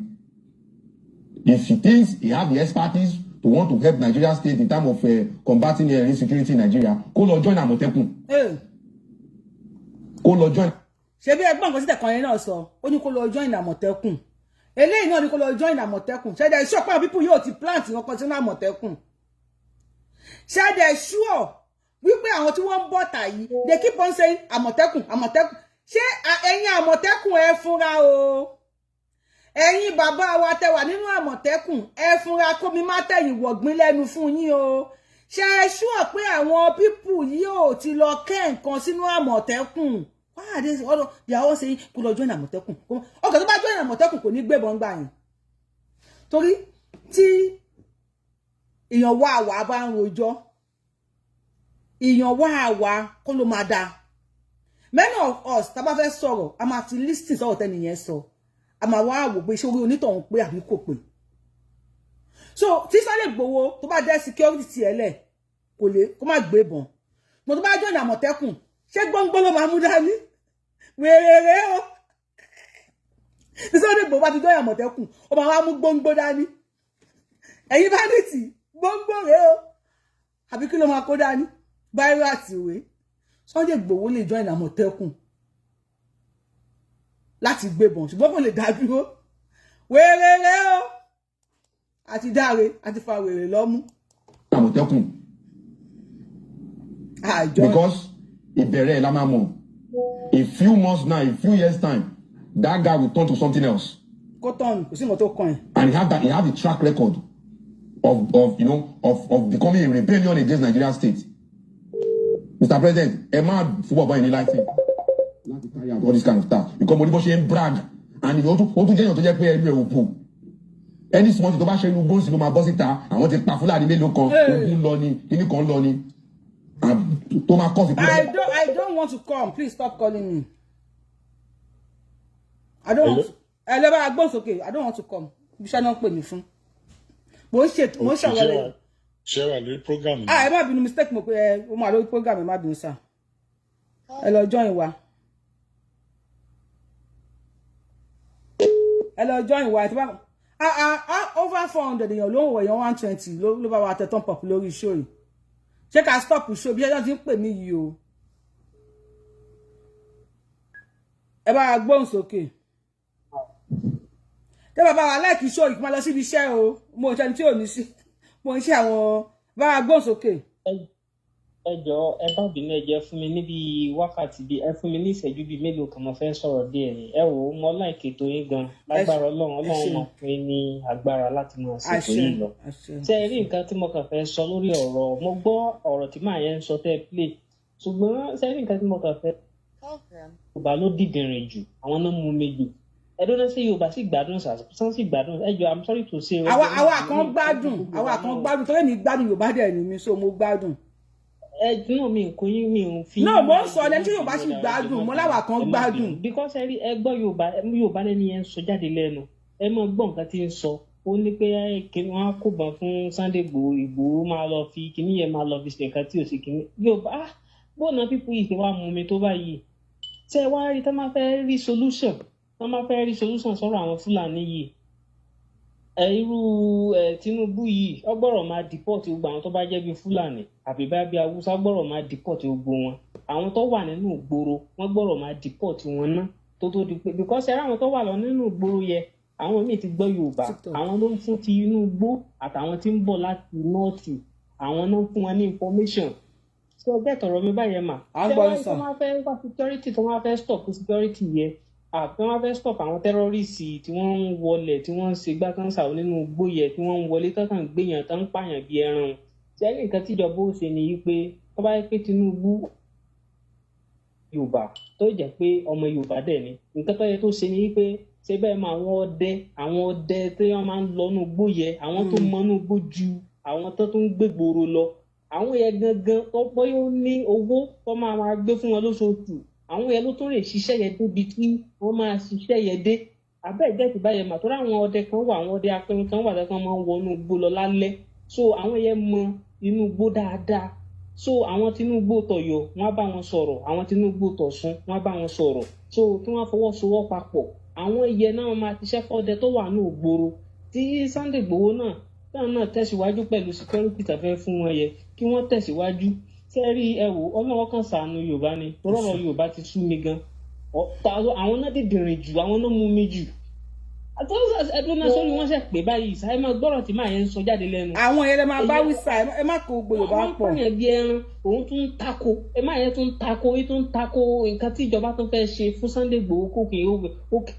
If he thinks he have the expertise to want to help Nigeria state in terms of combating insecurity in Nigeria, kó lọ join Àmọ̀tẹ́kùn. Kó lọ join. Ṣé bí ẹgbọ́n nǹkan títẹ̀ kan yẹn náà sọ, ó ní kó lọ join Àmọ̀tẹ́kùn. Eléyìí náà ní kó lọ join Àmọ̀tẹ́kùn. Ṣẹ́dẹ̀ sure pé àwọn people yóò ti plant wọn kan sínú Àmọ̀tẹ́kùn? Ṣẹ́dẹ̀ sure wípé àwọn tí wọ́n ń bọ̀ tà yìí, they keep on saying Àmọ̀tẹ́kùn, Àmọ̀tẹ́kùn? Ṣé ẹ̀yin Àmọ̀tẹ́kùn, ẹ fúnra o. Ẹ̀yin bàbá wa tẹ́ wà nínú Àmọ̀tẹ́kùn, ẹ fúnra, kómi má tẹ̀yìn wọ̀gbìn lẹ́nu fún yín o. Ṣe é sure pé àwọn people yìí ò ti lọ kẹ́ nǹkan sínú Àmọ̀tẹ́kùn? Why are they all, they are all saying kó lọ join Àmọ̀tẹ́kùn? Ọkọ̀ tó bá join Àmọ̀tẹ́kùn, kò ní gbébọn gbà yẹn, torí tí èèyàn wá àwà bá ń rojọ́, èèyàn wá àwà kó ló máa dáa. Many of us, tá bá fẹ́ sọ̀rọ̀, a máa ti listen sọ̀rọ̀ tẹ́nìyẹn sọ, a máa wá wò pé ṣé orí onítọ̀hún pé àbí kò pé. So tí Sunday Igboho tó bá jẹ́ security tiẹ̀ lẹ̀, kò lè kó má gbébọn mo. Tó bá join Àmọ̀tẹ́kùn, ṣé gbọ́ngbọ́n ló máa mú dání? Wèrè o. Tí Sunday Igboho bá ti join Àmọ̀tẹ́kùn, ó máa wá mú gbóngbó dání. Ẹ̀yin bandit, gbóngbó rèé o, àbí kí ló máa kó dání? Báírò àtìwé. Sunday Igboho lè join Àmọ̀tẹ́kùn láti gbébọn, ṣùgbọ́n kò lè dá dúró. Wèrè rèé o, àti dáre àti fa wèrè lọ́mú. Àmọ̀tẹ́kùn. Àjọ. Because ìbẹ̀rẹ̀ ẹ̀ la máa mọ̀. A few months now, a few years time, that guy will turn to something else. Kó tọ̀nù, kò sí nǹkan tó kàn ẹ́. And he have the track record of you know of becoming a rebellion against Nigeria state. Mr. President, ẹ má fún bàbá yìí ní license láti carry out all this kind of stuff, because mo ní bó ṣe ń brag and ó tún jẹ́ èèyàn tó jẹ́ pé ẹnu ẹ̀ ò bò. Any small thing tó bá ṣe inú gbóǹsì ló máa bọ́ síta, àwọn ti pa Fúlàní mélòó kan, ogun lọ ni, kíní kan lọ ni, tó máa cause I don't want to come. Please stop calling me. I don't want to. Ẹ lọ bá a gbóhùn sókè. I don't want to come. Ibi iṣẹ́ náà ń pè mí fún. Mo ń ṣe, mo ń ṣọ̀rọ̀ lẹ́yìn. Ṣé wà lórí program ni? Ah, ẹ má bínú, mistake mo pé ẹ mo wà lórí program. Ẹ má bínú sir. Ẹ lọ join wa. Ẹ lọ join wa. Ah ah ah, over 400 èèyàn ló ń wọ̀, èèyàn 120 ló bá wa tẹ thumb up lórí show yìí. Ṣé ká stop show bí ẹjọ́ ti ń pè mí yìí o? Ẹ bá wa gbóhùn sókè. Tẹ́ bàbá wa like show yìí, kí máa lọ síbi iṣẹ́ o. Mo ń ṣe ẹni tí ò ní sí, mo ń ṣe àwọn. Bá wa gbóhùn sókè. Ẹ jọ̀ọ́, ẹ bá bínú, ẹ jẹ́ fún mi níbi wákàtí bíi, ẹ fún mi ní ìṣẹ́jú bíi mélòó kan, mo fẹ́ sọ̀rọ̀ díẹ̀ ni. Ẹ wò ó, mo like ètò yín gan. Lágbára Ọlọ́run, Ọlọ́run máa fún yín ní agbára láti máa ṣètò yìí lọ. Ṣé ẹ rí nǹkan tí mo kàn fẹ́ sọ lórí ọ̀rọ̀? Mo gbọ́ ọ̀rọ̀ tí màá yẹn ń sọ tẹ́ ẹ play, ṣùgbọ́n ṣé ẹ rí nǹkan tí mo kàn fẹ́? Yorùbá ló dìdìrìn jù, àwọn náà mú mi jù. Ẹdún náà, ṣé Yorùbá sì gbádùn sàn sì gbádùn? Ẹ jọ̀ọ́, I'm sorry to say. Àwa kan gbádùn, àwa kan gbádùn, torí mi gbádùn, Yorùbá dẹ̀ ni mi, so mo gbádùn. Ẹ náà, mi kò yín, mi ò fi. No, mo ń sọ ẹni tí Yorùbá sì gbádùn, mo láwa kan gbádùn. Because ẹ rí, ẹ gbọ́ Yorùbá, Yorùbá lẹ́ni yẹn ń sọ jáde lẹ́nu, ẹ máa gbọ́ nǹkan tí ń sọ. Ó ní pé kí wọ́n á kó bọn fún Sunday Igboho, Igboho máa lọ fi kíní yẹn, máa lọ fi ṣe nǹkan tí ò sí kíní Yorùbá. Ah, bóun náà pípọ̀ yìí ṣe wá mú mi tó báyìí? Ṣé ẹ wá rí, tá máa fẹ́ rí solution sọ̀rọ̀ àwọn Fúlàní yìí, ẹ irú ẹ Tinubu yìí, ó gbọ́dọ̀ máa deport gbogbo àwọn tó bá jẹ́ bíi Fúlàní àbí bá bíi Haúsá, gbọ́dọ̀ máa deport gbogbo wọn. Àwọn tó wà nínú ìgboro, wọ́n gbọ́dọ̀ máa deport wọn ná tó di pé, because ẹ ráwọn tó wà lọ nínú ìgboro yẹ, àwọn míì ti gbọ́ Yorùbá, àwọn ló ń fún ti inú igbó àtàwọn tí ń bọ̀ láti north, àwọn náà ń fún wọn ní information. Ṣé ọgbẹ́ tọ̀rọ̀ mi báyẹn mà? À ń Ṣé gbọ́ wá yín tó sà. máa fẹ́ wá security, tó máa fẹ́ stop security yẹn, àti wọ́n fẹ́ stop àwọn terrorist tí wọ́n ń wọlé, tí wọ́n ń ṣe gbákanṣà nínú igbó yẹn, tí wọ́n ń wọlé tán kàn gbéyàn tán ń pààyàn bí ẹran. Ṣé nǹkan tíjọba ó ṣe ni yí pé tó bá yẹ pé Tinubu Yorùbá, tó jẹ́ pé ọmọ Yorùbá dẹ̀ ni, nǹkan tó yẹ tó ṣe ni wípé ṣé bẹ́ẹ̀ mọ àwọn ọdẹ, àwọn ọdẹ tí wọ́n máa ń lọ inú igbó yẹn, àwọn tó mọ inú igbó ju àwọn tó tún ń gbé gbòòrò lọ, àwọn yẹn gangan tó bóyá ó ní owó tó máa máa gbé fún wọn lóṣooṣù, àwọn yẹn ló tún lè ṣiṣẹ́ yẹn débi tí wọ́n máa ṣiṣẹ́ yẹn dé abẹ́ ìjẹ́sì báyẹn mà. Tó ráwọn ọdẹ kan wà, àwọn ọdẹ apẹ̀rẹ̀ kan wà tó kàn máa ń wọnú igbó lọ lálẹ́, so àwọn yẹn mọ inú igbó dáadáa. So àwọn Tinubu tọ̀yọ́, wọ́n á bá wọn sọ̀rọ̀, àwọn Tinubu tọ̀sùn, wọ́n á bá wọn sọ̀rọ̀, so kí wọ́n fọwọ́sowọ́ papọ̀. Àwọn ẹyẹ náà máa ṣiṣẹ́ fọ́dẹ tó wà ní ògboro tí Sunday Igboho náà náà náà tẹ̀síwájú pẹ̀lú security tàfẹ́ fún wọn yẹ kí wọ́n tẹ̀síwájú. Sẹ́rí, ẹ wò, Ọlọ́wọ́ kan ṣàánú Yorùbá ni, tọ́lọ́rọ̀ Yorùbá ti sú mi gan. Àwọn náà dìdìrìn jù, àwọn náà mú mi jù ẹdún náà sórí wọn ṣe pé báyìí sáyé máa gbọ́rọ̀ tí màá yẹn ń sọ jáde lẹ́nu. Àwọn yẹn lè máa bá wí sà, ẹ má kó gbogbo Yorùbá Wọ́n ń pọ̀. pààyàn bí ẹran, òun tún ń tako, ẹ má yẹn tún ń tako, yìí tún ń tako nǹkan tí ìjọba tún fẹ́ ṣe fún Sunday Igboho. Kókè ókè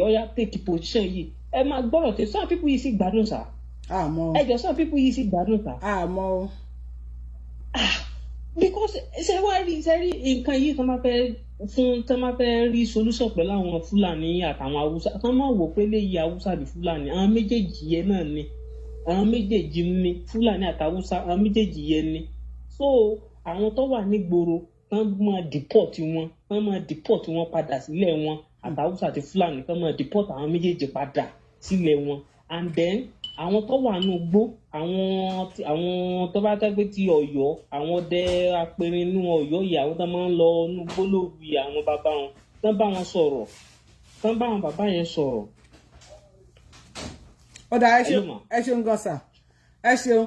ọ̀yá, take position yìí. Ẹ máa gbọ́rọ̀ tí some people yìí sì gbádùn sá. Àmọ́. Ẹ jọ, some people yìí sì gbádùn sá. Àmọ́ o. Because ṣe wá rí, ṣe rí nǹkan yìí, tó máa fẹ́ fún, tó máa fẹ́ rí solution pẹ̀lú àwọn Fúlàní àtàwọn Haúsá, tó máa wò pé léyìí Haúsá àbí Fúlàní, àwọn méjèèjì yẹn náà ni, àwọn méjèèjì ni, Fúlàní àti Haúsá, àwọn méjèèjì yẹn ni. So àwọn tó wà nígboro tán máa deport wọn, tán máa deport wọn padà sílẹ̀ wọn, àti Haúsá àti Fúlàní, tán máa deport àwọn méjèèjì padà sílẹ̀ wọn. And then àwọn tó wà nínú igbó, àwọn tó bá tẹ́ pé ti Ọ̀yọ́, àwọn ọdẹ apẹ̀rẹ̀ inú Ọ̀yọ́ yìí, àwọn tó máa ń lọ inú igbó lóru yìí, àwọn bàbá wọn, tán bá wọn sọ̀rọ̀, tán bá àwọn bàbá yẹn sọ̀rọ̀. Ọ̀dà, ẹ ṣeun. Hello, ma. Ẹ ṣeun gan sà, ẹ ṣeun.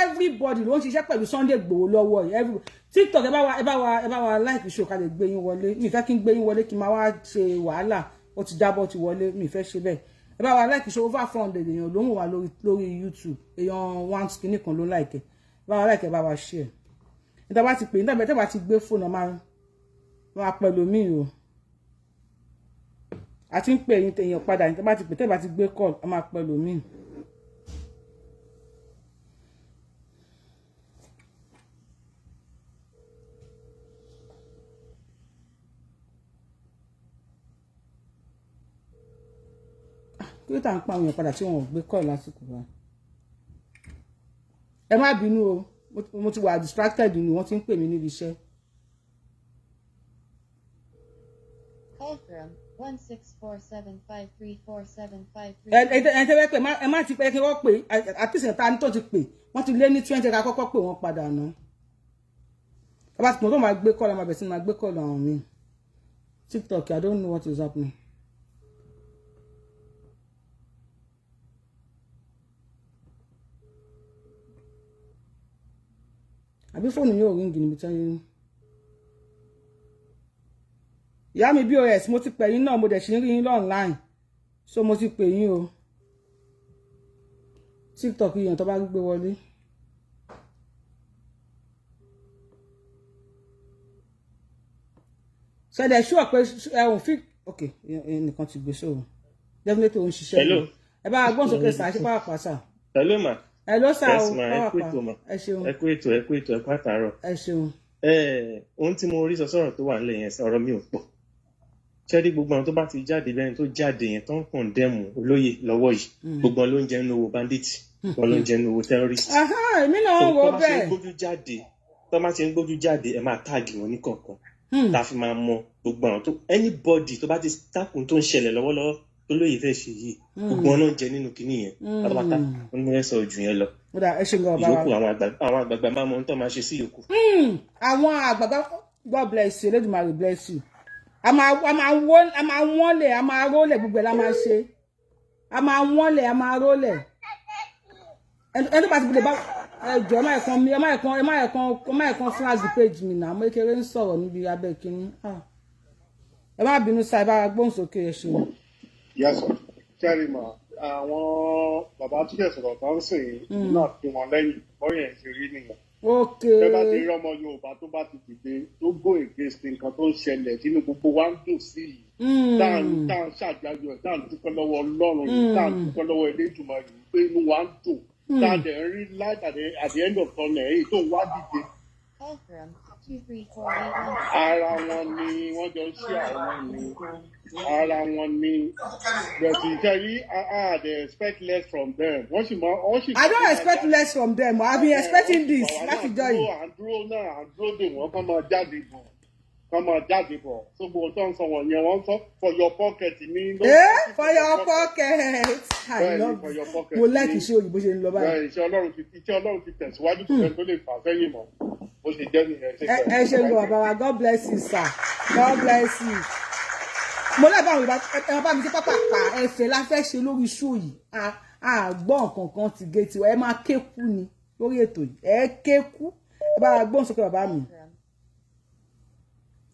Everybody ló ń ṣiṣẹ́ pẹ̀lú Sunday Igboho lọ́wọ́ yìí. Every TikTok, ẹ bá wa like show ká lè gbé yín wọlé. Mi fẹ́ kí n gbé yín wọlé kí n máa wá ṣe wàhálà, ó ti jábọ́ ti wọlé, mi fẹ́ ṣe bẹ́ẹ̀. Ẹ bá wa like show. Over 400 èèyàn ló ń wò wá lórí YouTube, èèyàn one kìíní kan ló like. Ẹ bá wa like, ẹ bá wa share. Níta bá ti pè, níta bá ti gbé fóònù, máa máa pẹ̀lú mi o. Àti ń pè yín èèyàn padà. Níta bá ti pè, tẹ́ bá ti gbé call, a máa pẹ̀lú mi. Kí ló tà ń pa àwọn èèyàn padà tí wọn ò gbé call lásìkò wa? Ẹ má bínú o, mo ti wà distracted ni, wọ́n ti ń pè mí níbi iṣẹ́. Call from 1-647-534-753. Ẹ tẹ́ fẹ́ pè, ẹ má ti pẹ́ kí wọ́n pè àtìsẹ̀ ta ni tó ti pè, wọ́n ti lé ní 20, ká kọ́kọ́ pè wọ́n padà ná. Ẹ bá ti pọ̀ tó máa gbé call, máa bẹ̀ sí máa gbé call àwọn míì. TikTok, I don't know what is happening. Àbí fóònù yóò ring níbi tí wọ́n. Ìyá mi bos, mo ti pè yín náà, mo dẹ̀ ṣì ń rí yín online, so mo ti pè yín o. TikTok yìí tó bá gbé wọlé. Ṣẹlẹ̀ ṣúọ̀ pé ẹ̀hún fi ok, nìkan ti gbé sóò, definitely ó ń ṣiṣẹ́. Hello. Ẹ bá gbọ́n sókè sà, ṣe pàápàá sà. Hello ma. Ẹ ló sà o. Yes ma, ẹ kú ètò ma. Ẹ ṣeun. Ẹ kú ètò, ẹ kú ètò, ẹ kú àtàárọ̀. Ẹ ṣeun. Ẹ ohun tí mo rí sọ sọ̀rọ̀ tó wà nílẹ̀ yẹn, ọ̀rọ̀ mi ò pọ̀. Ṣẹ́rí, gbogbo àwọn tó bá ti jáde lẹ́yìn tó jáde yẹn tó ń condemn olóyè lọ́wọ́ yìí, gbogbo wọn ló ń jẹ nínú owó bandit, wọn ló ń jẹ nínú owó terrorist. Èmi náà ń wò tó bá ṣe ń bẹ́ẹ̀. gbójú jáde, tó bá ṣe ń gbójú jáde, ẹ máa tag wọn ní kọ̀ọ̀kan, tá a fi máa mọ gbogbo àwọn tó, anybody tó bá ti takùn tó ń ṣẹlẹ̀ lọ́wọ́lọ́wọ́ tó lóye fẹ́ ṣe yìí, gbogbo wọn ló ń jẹ nínú kinní yẹn pátápátá. Wọn ní mo fẹ́ sọ jù yẹn lọ. Ó dà, ẹ ṣe gan ọba wa. Ìyókù, àwọn àgbààgbà máa mọ ohun tó máa ṣe sí ìyókù. Àwọn àgbààgbà, God bless you, Olódùmarè bless you. A máa wọ́nlẹ̀, a máa rólẹ̀, gbogbo ẹ̀ la máa ṣe. A máa wọ́nlẹ̀, a máa rólẹ̀. Ẹni tó bá ti lè bá ẹ jọ, ẹ má ẹ̀kan mi, ẹ má ẹ̀kan, ẹ má ẹ̀kan, ẹ má ẹ̀kan flag page mi náà. Mo kékeré ń sọ̀rọ̀ níbi abẹ́ kínní. Ẹ má bínú sá, ẹ bá gbóhùn sókè, ẹ ṣeun. Yes sir. Kẹ́rì mà, àwọn bàbá tó jẹ́ sọ̀rọ̀ tó ń sìn náà fi wọn lẹ́yìn bọ́yẹ̀ ṣe rí nìyẹn. Tẹ́ bá ti rí ọmọ Yorùbá tó bá ti dìde, tó go against nǹkan tó ń ṣẹlẹ̀, tínú gbogbo wa ń dùn sí yìí, tá à ń ṣàjọyọ̀ ẹ̀, tá à ń dúpẹ́ lọ́wọ́ Ọlọ́run yìí, tá à ń dúpẹ́ lọ́wọ́ Elédùmarè yìí pé inú wa ń dùn, tá a dẹ̀ ń rí light at the end of tunnel èyí tó ń wá dìde. Call from 23481. Ara wọn ni wọ́n jọ ń ṣe, àwọn ni ara wọn ni, but ìtẹ̀rí ah, they expect less from them. Wọ́n sì mọ wọ́n sì. I don't expect less from them. I been expecting this láti jọ yìí. À ń dúró náà, à ń dúró dè wọ́n kán máa jáde bọ̀, kán máa jáde bọ̀. So gbogbo tó ń sọ wọ̀nyẹn, wọ́n sọ for your pocket ní. Eh, for your pocket. I Bẹ́ẹ̀ni, love for your pocket. Mo like iṣẹ́ òyìnbó ṣe ń lọ báyìí. Bẹ́ẹ̀, iṣẹ́ Ọlọ́run ti tẹ̀síwájú, kò sẹ́ni tó lè fà sẹ́yìn mọ́. Bó ṣe jẹ́ nìyẹn. Ẹ ẹ ṣe ń gbọ́, bàbá wa. God bless you, sir. God bless you. Mo lẹ́bàá àwọn Yorùbá, ẹ bá mi ṣe pápá pa ẹ̀fẹ̀ la fẹ́ ṣe lórí show yìí. A gbọ́ nǹkan kan ti gé tiwa. Ẹ máa kéku ni lórí ètò yìí. Ẹ kéku. Ẹ bá wa gbóhùn sókè, bàbá mi.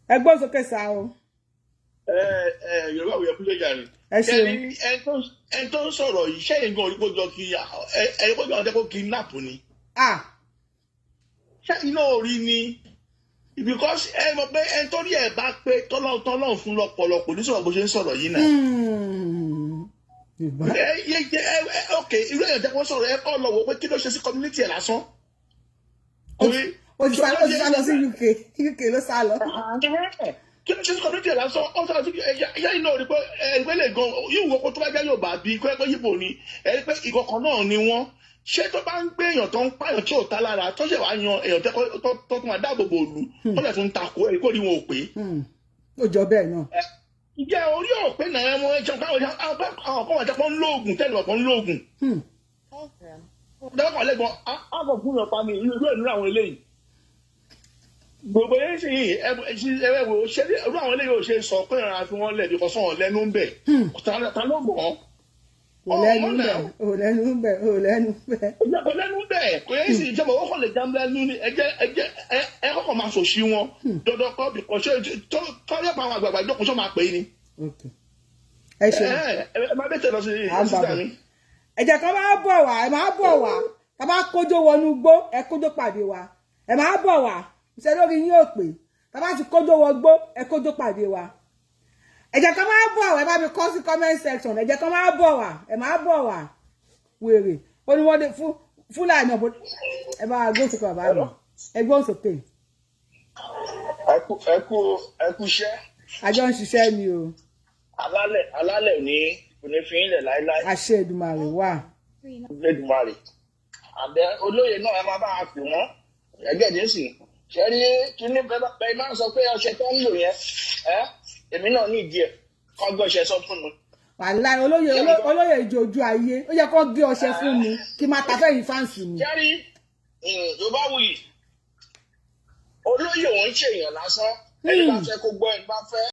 Ẹ gbóhùn sókè sá o. Ẹ ẹ, Yorùbá wòye kúlẹ̀ jàre. Ẹ ṣeun. Kẹ́ni ẹni tó ń sọ̀rọ̀ yìí, sẹ́yìn gan orí kó jọ kí ẹ kó jọ àwọn tẹ́kọ̀ kidnap ni. Ah. Sẹ́yìn náà rí ni, because ẹ mọ̀ pé ẹni tó rí ẹ̀ bá pé tọ́lọ́ tọ́lọ́ fún lọ́pọlọ kò ní sọ̀rọ̀ bó ṣe ń sọ̀rọ̀ yìí náà. Ẹ yé ẹ ẹ, ok, irú èèyàn tẹ́kọ̀ sọ̀rọ̀, ẹ kọ́ lọ wò pé kí ló ṣe sí community ẹ̀ lásán. Ó ti sá lọ sí UK. UK ló sá lọ. Kí ló ṣe sí community ẹ̀ lásán? Ó sọ sí ẹ̀yà iná rí pé ẹgbẹ́ lè gan yóò wọ pé tó bá jẹ́ Yorùbá bíi pé Yíbò ni, ẹ rí pé ìkọ̀kan náà ni wọ́n ṣé tó bá ń gbé èèyàn tó ń pààyàn tí ò ta lára, tó ṣe wàá yan èèyàn tẹ́kọ̀ tó tún máa dáàbò bò lù, tó lè tún takò ẹ̀ kó rí wọn ò pé. Ó jọ bẹ́ẹ̀ náà. Ǹjẹ́ orí ò pé náà wọn ẹ jẹun káwọn àwọn kan wà jẹ́ pé ń lóògùn tẹ́lẹ̀ wọ́n ń lóògùn. Call from Dábàá lẹ́gbọ̀n á kọ̀ fún ìyọ̀pá mi irú ẹ̀ nínú àwọn eléyìí. Gbogbo yẹn sì yìí, ẹ ẹ wò ṣé irú àwọn eléyìí ò ṣe sọ pé ìrìn àfi wọn lẹ̀ bí kò sọ̀rọ̀ lẹ́nu ń bẹ̀. Ta ló mọ̀ ọ́? Kò lẹ́nu bẹ̀, kò lẹ́nu bẹ̀, kò lẹ́nu bẹ̀. Kò lẹ́nu bẹ̀, kò yẹ sì ìjọba owó kàn lè já lẹ́nu ni. Ẹ jẹ́ ẹ jẹ́ ẹ ẹ kọ́kọ́ máa sòṣì wọn dandan kọ́ bí kò ṣe tó tọ́jú pa àwọn àgbààgbà ìjókòó sọ máa pè é ni. Ẹ ṣeun. Ẹ ẹ máa bẹ́tẹ̀ lọ sí À ń sísá bàbọ̀. mi. Ẹ jẹ́ kán máa bọ̀ wá, ẹ máa bọ̀ wá. Tá bá kójó wọnú gbó, ẹ kójó pàdé wa. Ẹ máa bọ̀ wá. Ṣe lórí yín ò pé tá bá ti kójó wọgbó, ẹ kójó pàdé wa. Ẹ jẹ́ kán máa bọ̀ wá. Ẹ bá mi kọ sí comment section. Ẹ jẹ́ kán máa bọ̀ wá, ẹ máa bọ̀ wá. Wèrè ó ní wọ́n dé fún Fúlàní ọ̀bọ. Ẹ bá wa gbóhùn sókè, bàbá mi, ẹ gbóhùn sókè. Ẹ kú ẹ kú ẹ kú iṣẹ́. Àjọ ń ṣiṣẹ́ ni o. Alálẹ̀ alálẹ̀ ò ní kò ní fi yín lẹ̀ láéláé. Àṣẹ Èdùmàrè wà. Èdùmàrè àbẹ olóyè náà, ẹ máa bá a pè wọ́n ẹgbẹ́ ìdí sì ṣe rí kíní bẹ́ẹ̀ máa ń sọ pé ọṣẹ tó ń lò yẹn, ẹ èmi náà ní ìdí ẹ̀ kọ́ gbọ́ ọṣẹ sọ fún mi. Wàláì, olóyè olóyè ìjòjú ayé, ó yẹ kó gé ọṣẹ fún mi kí n máa ta fẹ́yìn fans mi. Ṣẹ́rí Yorùbá wuyì, olóyè òun ṣèyàn lásán, ẹni bá fẹ́ kó gbọ́, ẹni bá fẹ́.